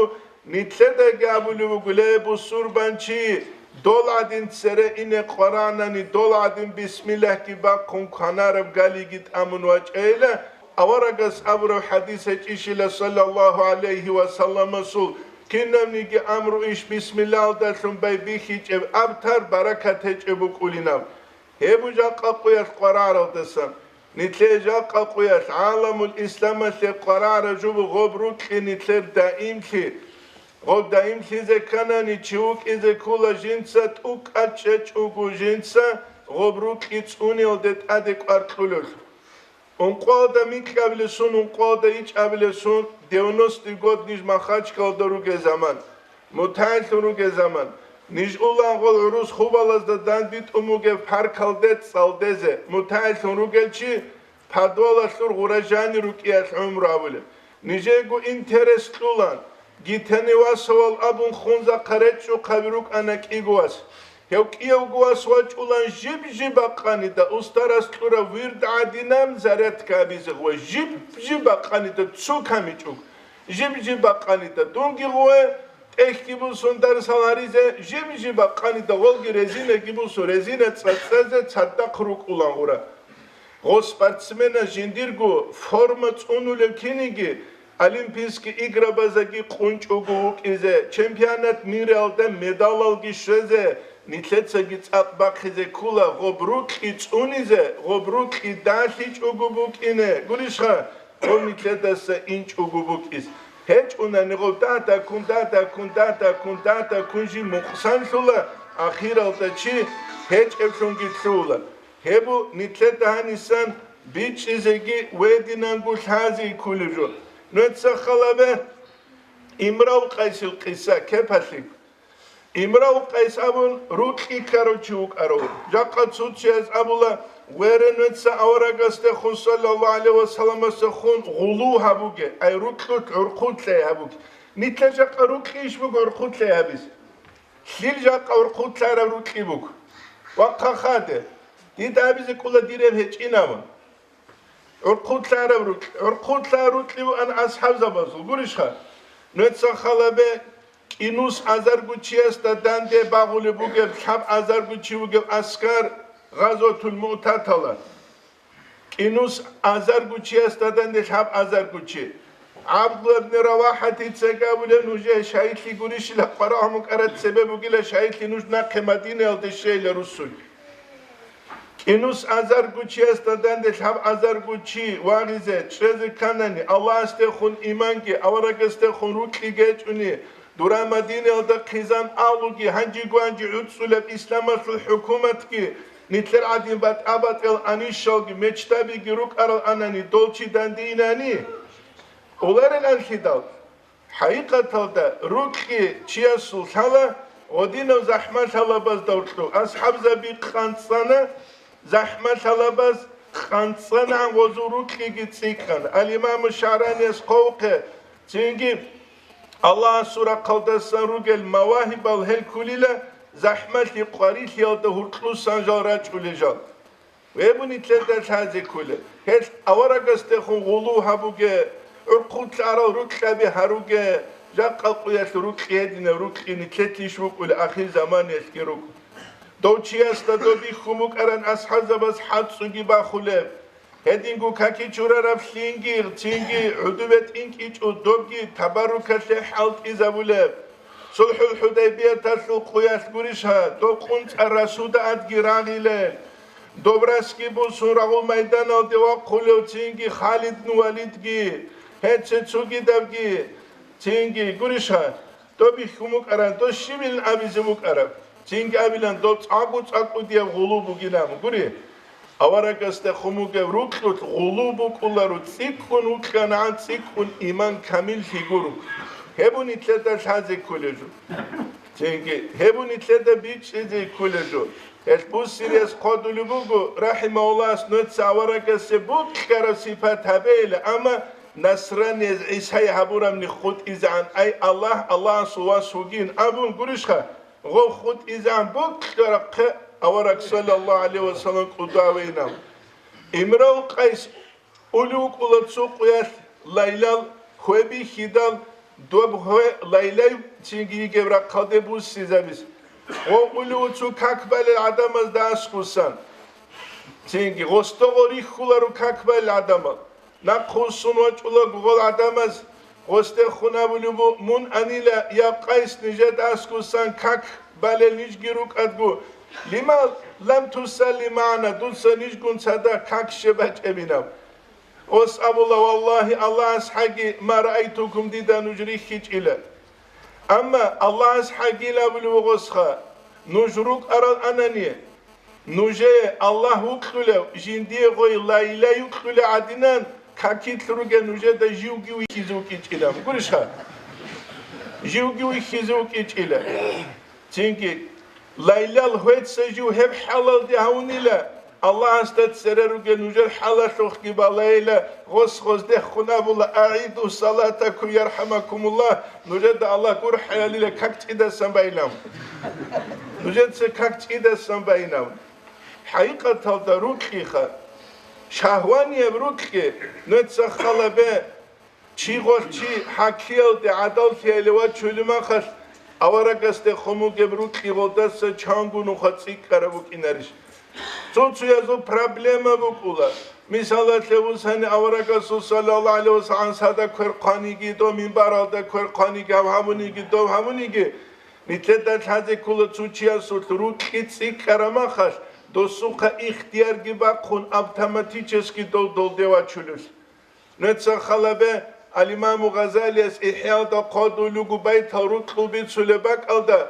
нилъедаги абулеб буго, ле, бусурбанчи, дол гӀадин цере ине къваранани, дол гӀадин бисмиллагьги бахъун кванараб галиги тӀамун вачӀайила, аварагас абураб хӀадис гьечӀищила, саллаллагьу гӀалайгьи ва салламасул, кинабниги амру иш бисмиллагьалдалъун байбихьичӀеб абтар баракат гьечӀеб букӀулинаб. Гьеб жакъа къуялъ къвараралдасан, нилъее жакъа къуялъ гӀаламул исламалъе къварара жубу гъоб рукьи нилъер даимлъи. Гъоб даимлъизе кканани, чи вукӀизе ккола жинца тӀукӀа чӀечӀого, жинца гъоб рукьи цӀуниялде тӀаде кӀвар кьулелъул. Ункъоялда микьабилесун, ункъоялда ичӀабилесун, девяностый год ниж Махачкалда ругел заман, мутагӀиллъун ругел заман, ниж улан гъол гӀурус хубалазда дандбитӀун бугеб паркалде цӀалдезе, мутагӀиллъун ругел чи, подвалалъур гъура жани рукӀиялъ гӀумру абулеб. Нижего интерес кьулан, гитани васавал абун хунзахъа речӀчӀухъаби рукӀана кӀиго вас. Гьев кӀиявго вас вачӀулан жиб-жиб бакъанида, устарас кьураб вирд гӀадинан зарядка абизе гъве, жиб-жиб бакъанида цо камичӀого, жиб-жиб бакъанида дунги гъве, тӀехьги бусун дарсал гьаризе, жиб-жиб бакъанида гъолги резинаги бусун, резина цӀацӀазе цадахъ рукӀулан гъура. Гъо спортсмена жиндирго форма цӀунулев киниги, Олимпийский играбазаги къунчӀого вукӀизе, чемпионат миралда медалалги щвезе, нилъецаги цӀакъ бахъизе ккула гъоб рукьи цӀунизе, гъоб рукьи далъичӀого букӀине, гурищха, гъоб нилъедаса инчӀого букӀиз. ГьечӀунани гъоб дада-кун, дада-кун, дада-кун, дада-кун жи мукъсанлъула, ахиралда чи гьечӀеблъунги лъугьула. Гьеб нилъеда гьанисан бичӀчӀизеги гьединанго лъази кколеб жо. Нуца халабе Имрав Къайсил къиса кепалъи. Имрав Къайс абун рукьи ккарав чи вукӀарав. Жакъа цо чияз абула, вере, нуца аварагасдехун, саллаллагьу гӀалайгьи ва салламасдехун, гъулу гьабуге, ай рукьулъ гӀурхъулъай гьабуге. Нилъер жакъа рукьи иш буго гӀурхъулъай гьабиз? Лъил жакъа гӀурхъулъараб рукьи буго? Вахъа хаде, дида абизе кӀула диреб гьечӀинавун. ГӀурхъулъараб рукь-, гӀурхъулъа рукьи буан асхӀабзабазул, гурищха? Нуца халабе кӀинус азарго чиясда данде багъулеб бугеб лъаб азарго чи вугев аскар Гъазватул Муътатала. КӀинус азарго чиясда данде лъаб азарго чи. ГӀабдулла ибн РавахӀатица габулеб нужее шагьидлъи гурищила къварагӀун букӀараб цебе бугила шагьидлъи нуж нахъе Мадинаялде щейила руссуй. КӀинус азарго чиясда данде лъаб азарго чи вагъизе чӀезе кканани, Аллагьасдехун иманги, аварагасдехун рукьи гьечӀони, дура Мадинаялда хъизан агьлуги, гьанжи-гванжи гӀуцӀцӀулеб исламалъул хӀукуматги, нилъер гӀадин батӀа-батӀиял анищалги, мечтабиги рукӀарал анани, дол чи дандинани, уларел анлъидал. ХӀакъикъаталда, рукьи чиясул лъала гъодинав захӀмалъалабазда гьоркьов. АсхӀабзаби къанцӀана, захӀмалъалабаз къанцӀана, гъозул рукьиги цӀикӀкӀана. Ал-Имаму ШагӀранияс хъвавухъе, цинги Аллагьасул рахъалдасан ругел мавагьибал гьел кколила захӀмалъи къварилъиялда гьуркьусан жал рачӀулел жал. Веб нилъеда лъазе кколел. Гьел аварагасдехун гъулу гьабуге, гӀурхъулъарал рукьаби гьаруге, Жакъа къуялъ рукьи гьединаб рукьи нилъелъищ букӀулеб, ахир заманаялъги рукӀ. Дов чиясда доб бихьун букӀаран асхӀабзабаз хӀацӀцӀуги бахулеб. Гьединго каки чурараб лъинги, цинги гӀудубе тӀинкӀичӀо, добги табаррукалъе хӀалтӀизабулеб. СулхӀул ХӀудайбияталъул къуялъ гурищ гьа, доб къунцӀар расуда адги рагъилел. Доб расги бусун рагъул майданалде вахъулев цинги Халидни Валидги, гьеце цогидабги, цинги гурищ гьа, доб бихьун букӀаран, дос щибилан абизе букӀараб? Цинги абилан, доб цӀакъу-цӀакъудияб гъулу бугилан гури. Аварагасда хъумугев рукьулъ гъулу букӀуларо, цӀикӀкӀун вукьанагӀан цӀикӀкӀун иман камиллъи гуро. Гьеб нилъеда лъазе кколеб жо. Цинги гьеб нилъеда бичӀчӀизе кколеб жо. Гьелъ Бусирияс хъодулеб буго, рахӀимагьуллагьас, нуца аварагасе букьараб сипат гьабейила, амма насранияз ГӀисае гьабурамни хутӀизегӀан, ай Аллагь, Аллагьасул вас вугин абун гурищха, гъов хутӀизегӀан букьараб хъе авараг саллаллагьу гӀалайгьи вассалам кӀудавейилан. Имрул Къайс улев вукӀула цо къуялъ, Лайлал хве бихьидал, доб хве Лайлай цинги йигеб рахъалде буссизабиз. Гъов улев цо как балел гӀадамазда аскӀусан. Цинги гъосда гъо рихьуларо как балел гӀадамал. Нахъ вуссун вачӀула гъол гӀадамаз, гъосдехун абулеб бу, мун анила, я Къайс, нижеда аскӀусан как балел нижги рукӀадго, лима лам тусалли магӀана, дуца нижгун цадахъ как щиб бачӀебинаб? Гъос абула, валлагьи, Аллагьас хӀаги, ма раайтукум, дида нуж рихьичӀила. Амма Аллагьас хӀагил абулев гъосха, нуж рукӀарал анани, нужее Аллагь вукьулев, жиндие гъой Лайла юкьулев гӀадинан, какилъ ругел нужеда живги вихьизе вукӀичӀилан. Гурищха? Живги вихьизе вукӀичӀила. Цинги, Лайлал гьвеца жив гьеб хӀалалде гьавунила, Аллагьасда цере ругел нужер хӀалалъухъги балайила, гъос-гъоздехун абула, агӀиду салатакум, ярхӀамакумуллагь, нужеда Аллагь гурхӀаялила как цӀидасан байилан. Нужеца как цӀидасан байилан. ХӀакъикъаталда рукьиха, шагьванияб рукьи, нуца халабе, чи гъолъ чи хӀакиялде гӀадаллъиялде вачулеб махалъ, аварагасде хъумугеб рукьи гъолдаса чанго нуха цӀикӀкӀараб букӀинарищ? Цо-цоязул проблема букӀула. Мисалалъе, усани аварагасул саллаллагьу гӀалайгьи вассалам сада квер хъваниги, дов минбаралда квер хъваниги, гьав гьабуниги, дов гьабуниги, нилъеда лъазе ккола цо чиясулъ рукьи цӀикӀкӀараб махалъ, досухъа ихтиярги бахъун автоматически дов долде вачулев. Нуца халабе, ал-Имаму Гъазалияс ИхӀяалда хъвадулев буго байтал рукьул бицулеб бакӀалда,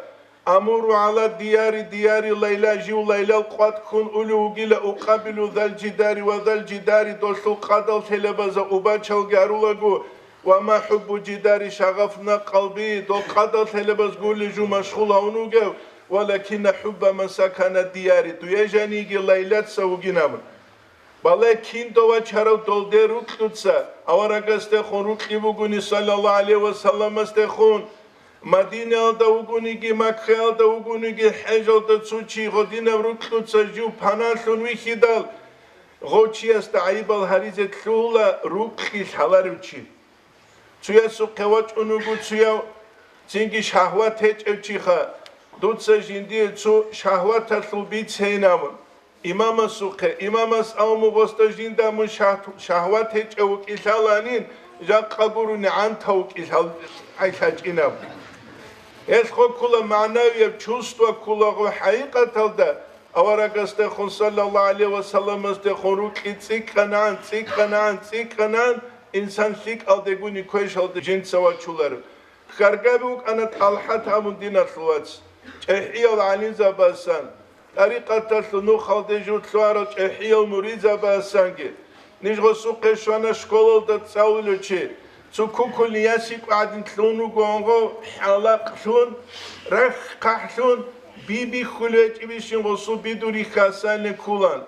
амуру гӀала дияри, дияри Лайла, жив Лайлал къватӀ ккун улев вугила, укъабилу зал жидари ва зал жидари, долъул къадал лъелебазда убачалги гьарулаго, ва ма хӀуббу жидари шагъафна къалби, дол къадал лъелебаз гули жу машгъул гьавун вугев, валакинна хӀубба ман сакана дияри, дуе жаниги Лайлаца вугин абун. Бале, кин дов вачарав долде рукьуца, аварагасдехун рукьи бугони, саллаллагьу гӀалайгьи вассаламасдехун, Мадинаялда вугониги, Маккаялда вугониги, хӀежалда цо чи гъодинаб рукьуца жив паналъун вихьидал, гъов чиясда гӀайибал гьаризе лъугьула рукьи лъаларев чи. Цуясухъе вачӀун вуго цуяв, цинги шагьват гьечӀев чиха, дуца жиндие цо шагьваталъул бицейин абун. Имамасухъе, имамас абун буго гъосда жинда мун шагь-, шагьват гьечӀев вукӀин лъаланин, жакъа гурони гӀантав вукӀин лъал-, гӀай лъачӀин абун. Гьелъ хъоккула магӀнавияб чувство кколаго хӀакъикъаталда, аварагасдехун, саллаллагьу гӀалайгьи вассаламасдехун рукьи цӀикӀкӀанагӀан, цӀикӀкӀанагӀан, цӀикӀкӀанагӀан, инсан лъикӀалдегуни квешалде жинца вачуларо. Хьаргаби вукӀана ТӀалхӀат абун диналъул вац, чӀехӀиял гӀалимзабасан, тӀарикъаталъул нухалде жур лъугьарал чӀехӀиял муридзабасанги. Ниж гъосухъе щвана школалда цӀалулев чи, цо кукольный ясикь гӀадин лъун вугонгъо, хӀалакълъун, рахь-хъахӀлъун, би бихьулев гьечӀебищин гъосул бидур рихьасалин ккулан.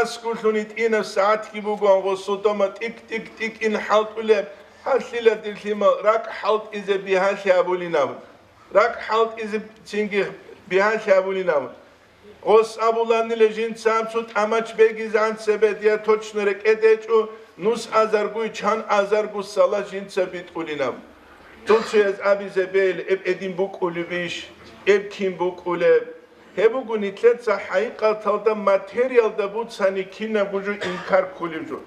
АскӀулъун гьитӀинаб сагӀатги бугоан гъосул дома тӀик-тӀик-тӀикӀин хӀалтӀулеб, гьалъила дир лъимал ракӀ хӀалтӀизе бигьалъи абулин абун. РакӀ хӀалтӀизе цинги бигьалъи абулин абун. Гъос абуланила жинца аб цо тӀамач бегизегӀан цебе дия точно рекӀеде гьечӀо, нус азаргуй чан азаргу сала жинца битӀулин абун. Цо-цояз абизе бегьила, эб гьедин букӀулебищ, эб кин букӀулеб? Гьеб буго нилъеца хӀакъикъаталда материалда буцани кинабго жо инкар кколеб жо.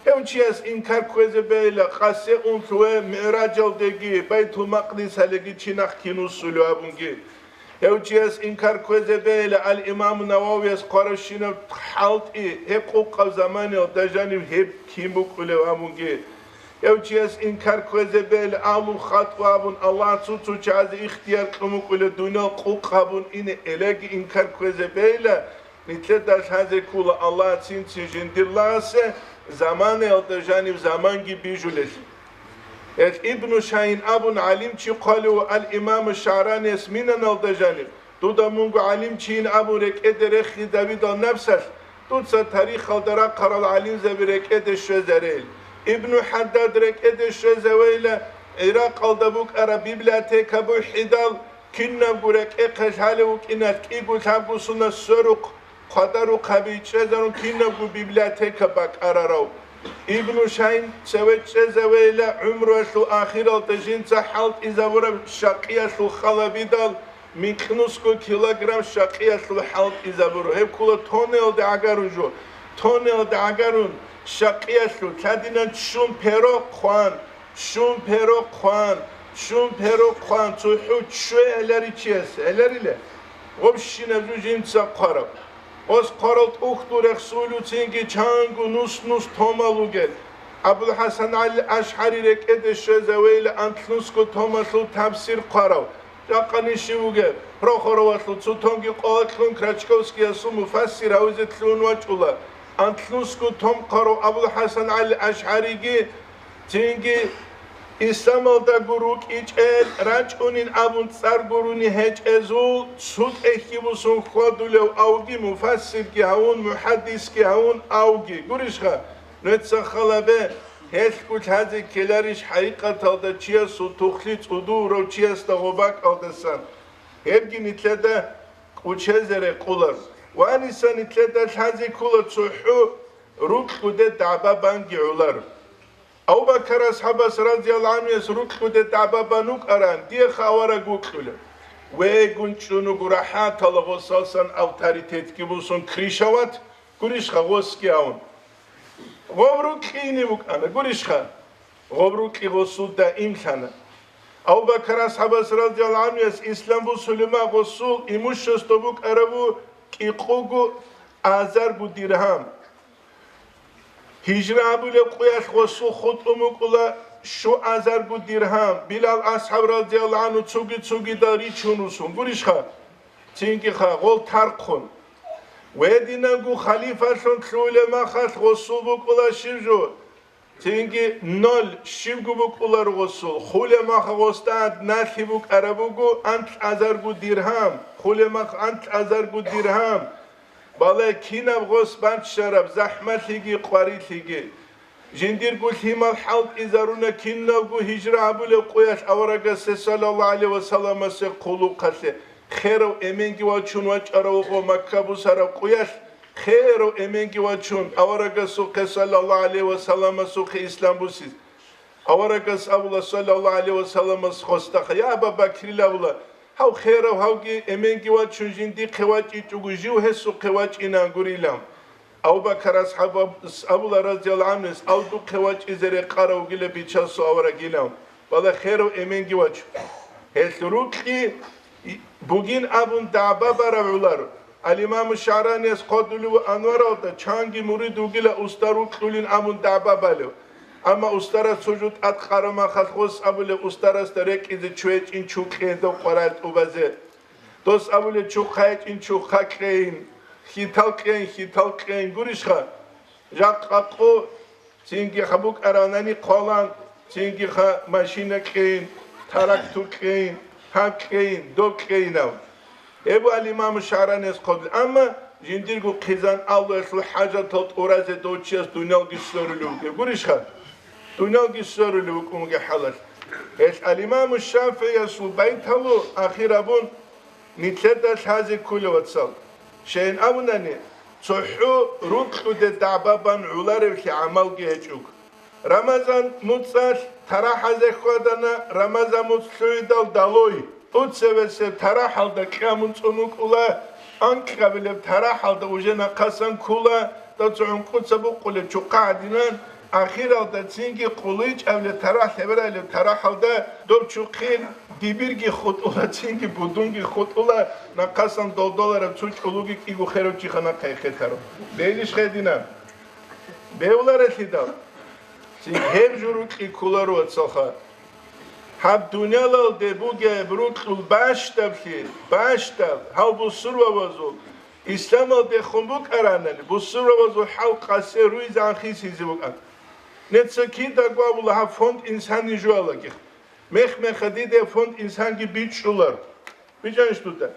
Гьев чияс инкар кквезе бегьила, къасе унлъуве МигӀражалдеги, Байтул-Макъдисалеги чи нахъ кин вуссулев абунги. Гьев чияс инкар кквезе бегьила, ал-Имаму Нававияс хъваравщинаб хӀалтӀи, гьеб къукъаб заманиялда жанив гьеб кин букӀулев абунги. Гьев чияс инкар кквезе бегьила, агьлу хатӀу абун, Аллагь цо-цо чагӀазе ихтияр кьун букӀулев дуниял къукъ гьабун ине элаги инкар кквезе бегьила, нилъеда лъазе ккола Аллагьцинцин жиндир лагъасе заманаялда жанив заманги бижулел. Гьел Ибну Шагьин абун гӀалимчи хъвалев ал-Имаму ШагӀранияс минаналда жанив, дуда мунго гӀалимчийин абун рекӀеде рехизавидал напсалъ, дуца тарихалда рахъарал гӀалимзаби рекӀеде щвезарейил. Ибну ХӀаддад рекӀеде щвезавейила, ГӀиракъалда букӀараб библиотека бухӀидал, кинабго рекӀехъе лъалев вукӀиналъ кӀиго лъабго сунат сверухъ, хъвадарухъаби чӀезарун кинабго библиотека бакӀарарав. Ибну Шагьин цеве чӀезавейила, гӀумруялъул ахиралда жинца хӀалтӀизабураб щакъиялъул халабидал, микьнусго килограмм щакъиялъул хӀалтӀизабура. Гьеб ккола тоннаялда гӀагарун жо. Тоннаялда гӀагарун щакъиялъул лъадинан ччун перо хъван, ччун перо хъван, ччун перо хъван, цохӀо ччуе гӀеларичияс, гӀеларила? Гъобщинаб жо жинца хъвараб. Ос хъварал тӀухьдул рехсулев цинги чанго нус-нус томал вугел. АбулхӀасан ГӀали АшгӀари рекӀеде щвезавейила анлънусго томалъул тафсир хъварав. Жакъа ниж вугев, Прохоровалъул цо томги къоялъ кьун Крачковскиясул муфассир гьавизе лъугьун вачӀула. Анлънусго том хъварав АбулхӀасан ГӀали АшгӀариги, цинги исламалдаго рукӀичӀел рачӀунин абун цӀар гурони гьечӀезул, цо тӀехьги бусун хьвадулев авги, муфассирги гьавун, мухӀаддисги гьавун авги. Гурищха, нуца халабе, гьелъго лъазе ккеларищ хӀакъикъаталда чиясул тухлъи цӀудурав чиясда гъоб бакӀалдасан? Гьебги нилъеда кӀучезе рекъолар. Ва гьаниса нилъеда лъазе ккола цохӀо рукьуде дагӀба банги гӀолар. Абу-Бакар асхӀабас, радияллагьу гӀанхуяс, рукьуде дагӀба бан вукӀаран, диеха авараг вукьула. Вегун чӀун вуго рахӀатала гъосалсан авторитетги бусун кришават, гурищха, гъосги гьавун. Гъоб рукьине вукӀана, гурищха, гъоб рукьи гъосул даимлъана. Абу-Бакар асхӀабас, радияллагьу гӀанхуяс, ислам бусулима гъосул имущество букӀарабу кӀикъуго азарго диргьам. Гьижра абулеб къуялъ гъосул хутӀун букӀула щу азарго диргьам. Билал асхӀаб, радияллагьу гӀанху, цуги-цугидал ричун русун, гурищха? Цинги-ха, гъол тархъун. Гьединанго халифалъун лъугьулеб махалъ гъосул букӀула щиб жо? Цинги ноль, щибго букӀуларо гъосул. Хулеб мах гъосда налъи букӀараб буго анкь азарго диргьам. Хулеб мах анкь азарго диргьам. Балай кинаб гъос баччараб, захӀмалъиги къварилъиги. Жиндирго лъимал хӀалтӀизаруна киналго гьижра гьабулеб къуялъ аварагасде, саллаллагьу гӀалайгьи ва салламасде, хъулухъалъе. Херав эменги вачун вачӀарав гъо Макка бусараб къуялъ, херав эменги вачун, аварагасухъе, саллаллагьу гӀалайгьи ва салламасухъе, ислам бусизе. Аварагас абула, саллаллагьу гӀалайгьи ва салламас, гъосда: «Я Аба Бакрил, — абула, — гьав херав, гьавги эменги вачун жиндихъе вачӀичӀого, жив гьесухъе вачӀинан гурилан». Абу Бакар асхӀабас абула, радияллагьу гӀанхуяс, гьав духъе вачӀизе рекъарав вугила Бичасул аварагилан, балагь, херав эменги вачун. Гьелъ рукьи бугин абун дагӀба бараб гӀолар. Ал-Имаму ШагӀранияс хъвадулев Анваралда, чанги мурид вугила устар рукьулин абун дагӀба балев. Амма устарас цо жо тӀадкъараб махалъ гъос абулеб устарасда рекӀизе чу гьечӀин чу кьеян дов къварал тӀубазе. Дос абулеб чу хъайчӀин чу хъа кьейин, хьитал кьейин, хьитал кьейин, гурищха? Жакъа къо, цинги-ха букӀаранани хъвалан, цинги-ха машина кьейин, трактор кьейин, гьаб кьейин, доб кьейинав. Гьеб ал-Имаму ШагӀранияс хъвадулев. Амма жиндирго хъизан Аллагьасул хӀажатал тӀуразе дов чияс дунялги сверулев вугев, гурищха? Дунялги сверулев вукӀун вугеб хӀалалъ. Гьелъ ал-Имаму ШафигӀиясул байталу ахир абун, нилъеда лъазе кколев, вацал. Щайин абунани, цохӀо рукьуде дагӀба бан гӀоларевлъи гӀамалги гьечӀого. Рамазан муцӀалъ тарахӀазе хьвадана, Рамазан муцӀ лъугӀидал далой. ТӀуцевесеб тарахӀалда кьамун цӀун вукӀула, анкьабилеб тарахӀалда уже нахъасан ккула, тӀоцо гӀункӀуца букъулеб чухъа гӀадинан, ахиралда цинги къуличӀабилеб тарахӀ лъебералеб тарахӀалда доб чухъин дибирги хутӀула, цинги будунги хутӀула, нахъасан долдолараб цо чӀулуги кӀиго херав чи хана хъехетаро. Бегьилищ гьединан? Бегьуларелъидал, цин гьеб жо рукьи кколаро, вацалха. Гьаб дуниялалде бугеб рукьул бащдабли, бащдаб, гьав бусурбабазул, исламалдехун букӀаранани, бусурбабазул хӀал къасе руйзан хисизе букӀан. Неца кидаго абула гьаб фонд инсанин жуалаги. Мех-меха диде фонд инсанги бичӀчӀулар. БичӀанищ дуда?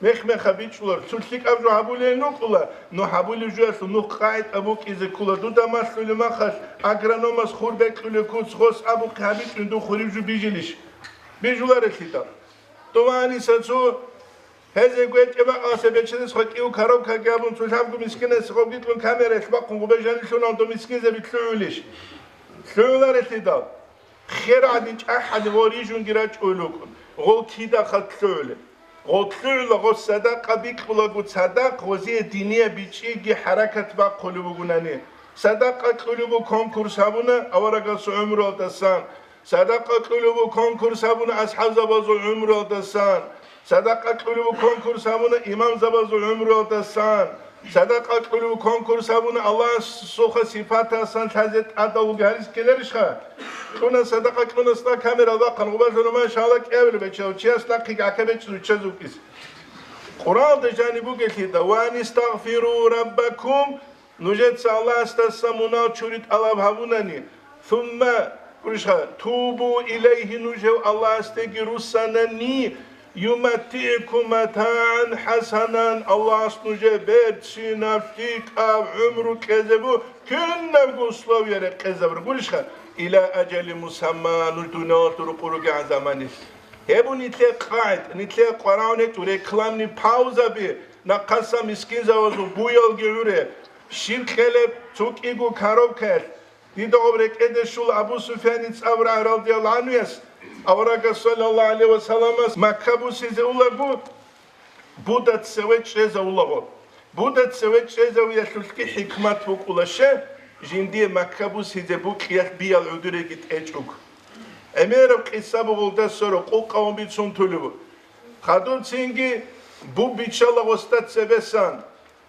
Мех-меха бичӀчӀулар. Цо лъикӀаб жо гьабулейин рукӀула, ну гьабулеб жоялъул нух къагӀида букӀизе ккола. Дуда малъулеб махалъ агрономас хур бекьулеб куц гъос абухъе гьабичӀин дух гьуриб жо бижилищ? Бижуларелъидал. Туманиса цо гьезе гвечӀеб бакӀалъе бечедес хъвакӀив коробкаги абун цо лъабго мискинасе гъобги кьун камераялъ бахъун гъубе жанилъунал дов мискинзаби лъугӀулищ? ЛъугӀуларелъидал. Хер гӀадин, чӀахӀадин гъо рижунги рачӀулел рукӀун, гъол кидахъал лъугӀулел. Гъол лъугӀула гъос садакъа бикьулаго цадахъ гъозие диниял бичӀчӀиги хӀаракат бахъулеб бугунани. Садакъа кьулеб бу конкурс гьабуна аварагасул гӀумруялдасан, садакъа кьулеб бу конкурс гьабуна асхӀабзабазул гӀумруялдасан, садакъа кьулеб бу конкурс гьабуна имамзабазул гӀумруялдасан, садакъа кьулеб бу конкурс гьабуна Аллагьасулха сипатасан лъазе тӀадав вугев гьарис ккеларищха? Кьуна садакъа, кьуна ста камера бахъан, гъубазул роман шала кӀиабилеб бечав чияс нахъеги гӀака бечӀ руччаз вукӀис. Къуръаналда жаниб бугелъида: «Ва анистагъфиру раббакум», нужеца Аллагьасдаса мунагь чури тӀалаб гьабунани, сумма, гурищха, тубу илайгьи, нуж гьев Аллагьасдеги руссанани, юматтигӀкум матагӀан хӀасанан, Аллагьас нужее берцинаб лъикӀаб гӀумру кьезе бу, кинабго условия рекъезабур, гурищха, ила ажали мусамма, нуж дуниялалъул рукъу ругегӀан заманалъ. Гьеб нилъее къагӀид, нилъее къварагӀун гьечӀо рекламный паузаби, нахъасан мискинзабазул буялги гӀуре, щиб кьелеб цо кӀиго коробкаялъ. Дида гъоб рекӀеде щула Абу Суфьяница абураб радияллагьу гӀанхуяс, аварагас саллаллагьу гӀалайгьи ва салламас Макка бусизе улаго, буда цеве чӀезавулаго. Буда цеве чӀезавиялъулъги хӀикмат букӀула, щай жиндие Макка бусизе букӀиялъ биял гӀодореги тӀечӀого. ГӀемераб къиса бугъулда сверо къукъавун бицун тулеб. Хадуб цинги буб биччала гъосда цебесан.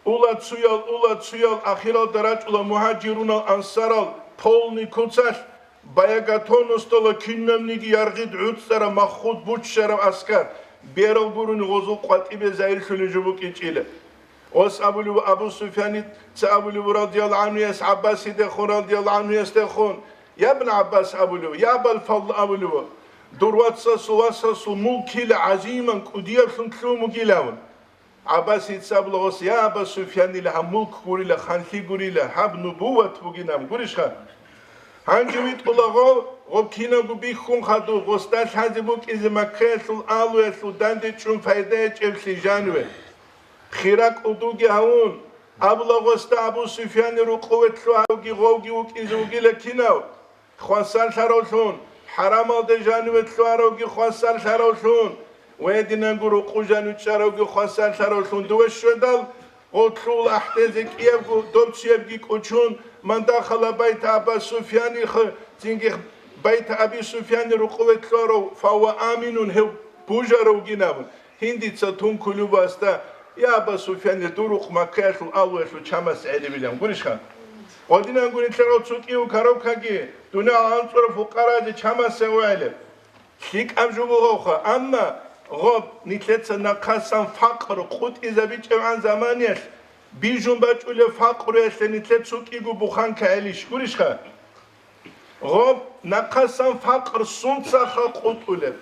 Ула цуял, ула цуял, ахиралда рачӀула мугьажирунал, ансарал полный куцалъ, баягатонусдала кинабниги яргъид гӀуцӀараб, маххуд буччараб аскар, берал гурони гъозул къватӀибе загьирлъулеб жо букӀинчӀила. Гъос абулев Абу Суфьяница абулев радияллагьу гӀанхуяс ГӀаббасидехун радияллагьу гӀанхуясдехун: «Я ибн ГӀаббас», — абулев, «я Абал Фадл», — абулев, «дур вацасул васасул мулкила гӀазиман кӀудияблъун лъугьун вугилавун». ГӀаббасица абула гъос: «Я Аба Суфьянила, гьаб мулк гурила, ханлъи гурила, гьаб нубуват бугинаб гурищха?» Гьанже витӀула гъов, гъоб кинабго бихьун хадуб, гъосда лъазе букӀизе Маккаялъул алуялъул данде чӀун пайда гьечӀеблъи жаниве. Хира кӀудуги гьавун, абула гъосда Абу Суфьянил рукъуве лъугьаравги гъовги вукӀизе вугила кинав? Хвасарлъаравлъун, хӀарамалде жаниве лъугьаравги хвасарлъаравлъун, ва гьединанго рукъу жанив чӀаравги хвасарлъаравлъун дуве щведал, гъов лъугьула ахӀдезе кӀиябго, доб чиябги кӀочон, ман дахала байта Аба Суфьяни х-, цинги байта Аби Суфьяни рукъуве лъугьарав, фавва аминун, гьев бужарав вугин абун. Гьиндица тун кколеб гьасда: «Я Аба Суфьяне, дур рукъ Маккаялъул алуялъул чамас гӀерибилан гурищха?» Гъодинанго нилъерал цо кӀиго коробкаги дуниял анцӀурал фукъаразе чамасе гӀугӀилеб. ЛъикӀаб жо бугоха, амма гъоб нилъеца нахъасан факър къутӀизабичӀебгӀан заманиялъ бижун бачӀулеб факъруялъе нилъер цо кӀиго буханка гӀелищ гурищха? Гъоб, нахъасан факър сунцаха къутӀулеб?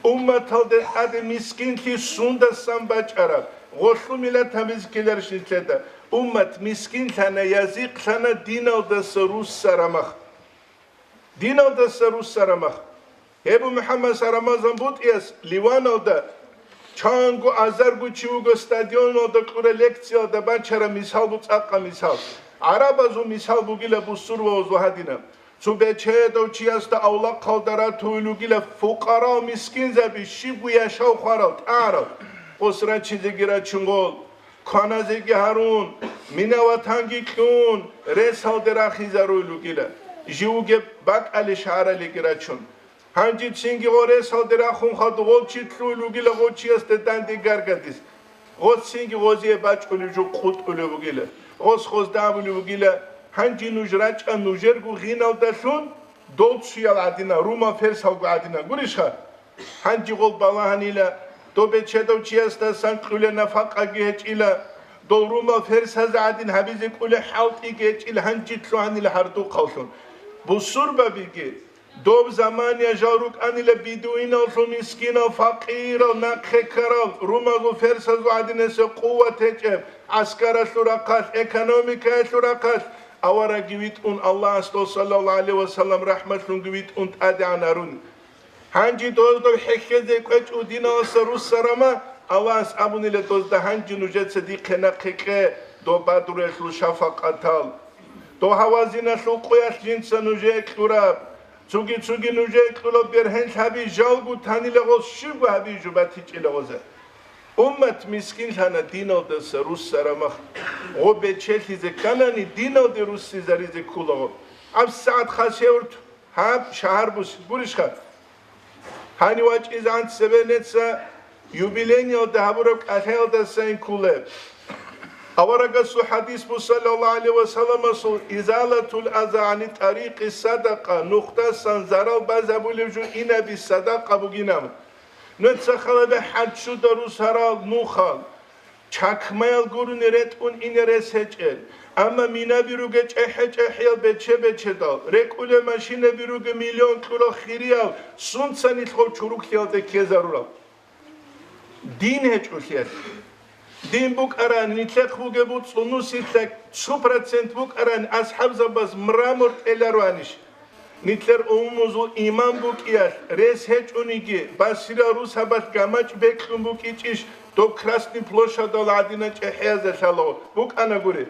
Умматалде тӀаде мискинлъи сундасан бачӀараб? Гъолъу миллат гьабизе ккеларищ нилъеда? Уммат мискинлъана, язихълъана диналдаса руссарамах. Диналдаса руссарамах. Гьеб МухӀаммад Рамазан БутӀияс Ливаналда чанго азарго чи вуго стадионалда кьураб лекциялда бачараб мисал бу-, цӀакъа мисал. ГӀарабазул мисал бугила бусурбабазул гьадинаб. Цо бечедав чиясда авлахъалда ратуй лугила фукъарал мискинзаби, щибго яшав хварал, тӀарал, гъос рачизеги рачунгъол, кваназеги гьарун, мина-ватанги кьун, ресалде рахизаруй лугила, живуге бакӀали шагьаралиги рачун. Гьанжицинги гъо ресалде рахун хадув гъов чи лъуй лугила гъов чиясда данде гаргадис. Гъоцинги гъозие бачӀулев жо къутӀулев вугила. Гъос гъозда абулев вугила: «Гьанже нуж рачӀа нужерго гъиналдалъун, дол цуял гӀадина, румал-ферсалго гӀадина». Гурищха? Гьанже гъол балагьанила, доб бечедав чиясдасан кьула нафакъаги гьечӀила, дол румал-ферсазе гӀадин гьабизе кӀуле хӀалтӀиги гьечӀила, гьанже лъугьанила гьардухъаллъун. Бусурбабиги, доб замания жал рукӀанила бедуиналлъун мискинал, факъирал, нахъе ккарал, румазул-ферсазул гӀадинасеб къуват гьечӀеб, гӀаскаралъул рахъалъ, экономикаялъул рахъалъ, аварагги витӀун Аллагьасда, саллаллагьу гӀалайгьи ва саллам, рахӀматлъунги витӀун тӀадегӀан гьарун. Гьанже дозда хӀехьезе кӀвечӀо диналаса руссарама, Аллагьас абунила дозда: «Гьанже нужеца дихъе нахъе кье доб бадруялъул шафакъатал. Доб гьавазиналъул къуялъ жинца нужее кьураб, цуги-цуги нужее кьураб бергьенлъаби жалго танила гъос щибго гьабизе жо батичӀила гъозе». Уммат мискинлъана диналдаса руссарамах. Гъо бечелъизе кканани, диналде руссизаризе ккулаго. ГьабсагӀат хасевурт гьаб шагьар бусиз гурищха? Гьанив вачӀизегӀан цебе нецца юбилейниялда гьабураб кӀалъаялдасайин кколеб. Аварагасул хадис буго, саллаллагьу гӀалайгьи ва салламасул: «Изалатул аза гӀани тӀарикъи садакъа», нухдасан зарал базабулев жо инаби садакъа бугинаб. Нуца халабе хӀанчуда русарал нухал, чакмаял гурони ретӀун ине рес гьечӀел, амма минаби руге чӀехӀе-чӀехӀиял бече-бечедал, рекӀулел машинаби руге миллион кьурал хириял, сунца нилъ гъов чуруклъиялде ккезарурал. Дин гьечӀолъиялъ. Дин букӀарани, нилъехъ бугеб буцӀцӀул нусилъа цо процент букӀарани, асхӀабзабаз мрамор тӀелароанищ? Нилъер умумузул иман букӀиялъ рес гьечӀониги, басирал русабалъ гамачӀ бекьун букӀичӀищ, доб Красный площадал гӀадина чӀехӀиязда лъалаго букӀана гури.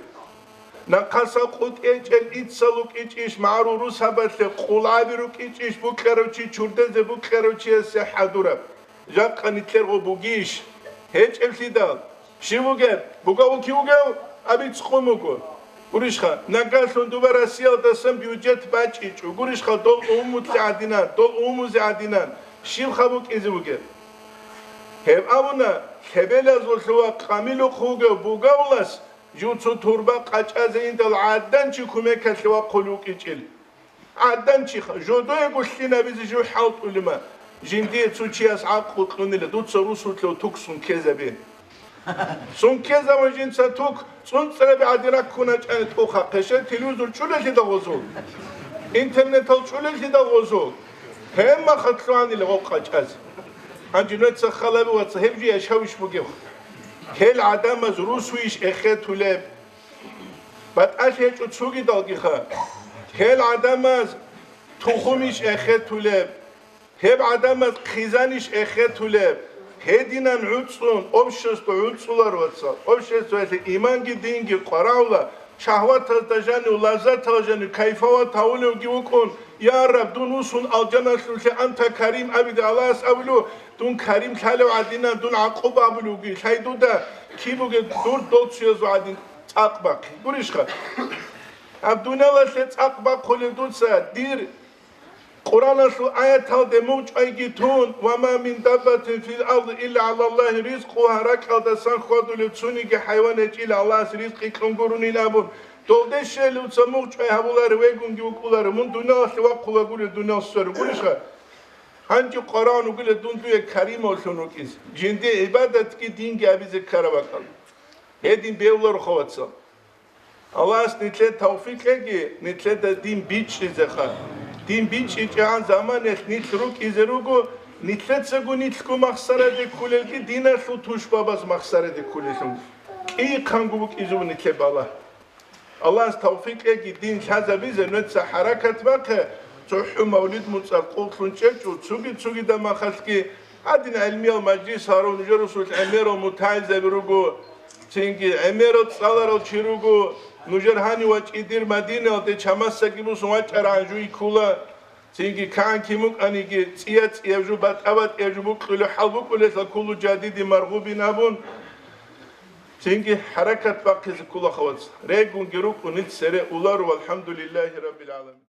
Нахъаса къутӀечӀел иццал вукӀичӀищ, магӀарул русабалъе къулгӀаби рукӀичӀищ, букьарав чи чурдезе букьарав чиясе хӀадураб. Жакъа нилъер гъо бугищ? ГьечӀеблъидал. Щив вугеб? Бугав вуки вугев? АбицӀ къун вуго. Гурищха, нагагьлъун дуба Россиялдасан бюджет бачӀичӀо. Гурищха, дол умумулъе гӀадинан, дол умумузе гӀадинан. Щибха букӀизе вугеб? Гьеб абуна, лъебелазулъ ва къамилухъ вугев бугавлас жив цо турба къачӀазе индал гӀадан чи кумекалъе вахъулев вукӀичӀел. ГӀадан чиха, жодоего лъинабизе жив хӀалтӀулима. Жиндие цо чияс гӀакълу кьунила, дуца русулъев тук сункезабе. Сункезабун жинца тук, цӀунцӀраби гӀадин раккуначӀани тӀухъа, хъеше телевизор чӀулелъидал гъозул, интернетал чӀулелъидал гъозул, гьеммаха лъугьанила гъов къачӀазе. Гьанже нуца халаби ваца, гьеб жо яшавищ бугев? Гьел гӀадамаз русуйищ эхетулеб? БатӀалъи гьечӀо цогидалгиха. Гьел гӀадамаз тухумищ эхетулеб? Гьеб гӀадамаз хъизанищ эхетулеб? Гьединан гӀуцӀун, общество гӀуцӀулар, вацал. Обществоялъе иманги динги къварагӀула, шагьватазда жанив, лаззатал жанив, кайфават гьавулевги вукӀун, я Раб, дун вусун алжаналъулъе анта карим абида Аллагьас абулев, дун карим лъалев гӀадинан, дун гӀакъуба абулевги, лъай дуда киб бугеб дур долцуязул гӀадин цӀакъ бахъи. Гурищха? Гьаб дуниялалъе цӀакъ бахъулев дуца, дир Къуръаналъул аяталде мугъчӀвайги тун: «Ва ма мин даббатин фил арди илла гӀалаллагьи ризкъугьа», ракьалдасан хьвадулев цониги хӀайван гьечӀила Аллагьас ризкъи кьун гуронин абун, долде щвелевца мугъчӀвай гьабуларев вегунги вукӀуларев, мун дуниялалъе вахъулагурев дуниял сверугурищха? Гьанже къварагӀун вугила дун дуе каримавлъун вукӀизе, жинде гӀибадатги динги абизе ккараб бакӀал. Гьедин бевларо, хавацал. Аллагьас нилъе тавфикъ кьеги, нилъеда дин бичӀчӀизеха. Дин бичӀчӀичӀегӀан заманаялъ нилъ рукӀизе руго, нилъецаго нилъго махсараде кколелги диналъул тушбабаз махсараде кколелъул. КӀийихъанго букӀизе буго нилъе балагь. Аллагьас тавфикъ кьеги дин лъазабизе нуца хӀаракат бахъе, цохӀо мавлид муцӀар къуллъун чӀечӀо, цуги-цугида махалъги гьадин гӀилмиял мажлис гьарун, нужер русулъ гӀемерал мутагӀилзаби руго. Цинги гӀемерал цӀаларал чи руго, нужер гьанив вачӀидир Мадинаялде чамасаги бусун вачӀарагӀан жуй ккула. Цинги кагӀан кин букӀаниги, цӀия-цӀияб жу, батӀа-батӀияб жу букьулеб хӀал букӀулелъул ккула жадиди маргъубин абун. Цинги хӀаракат бахъизе ккула, хавац. Регунги рукӀун нилъ цере уларо, валхӀамдулиллагьи раббил гӀаламин.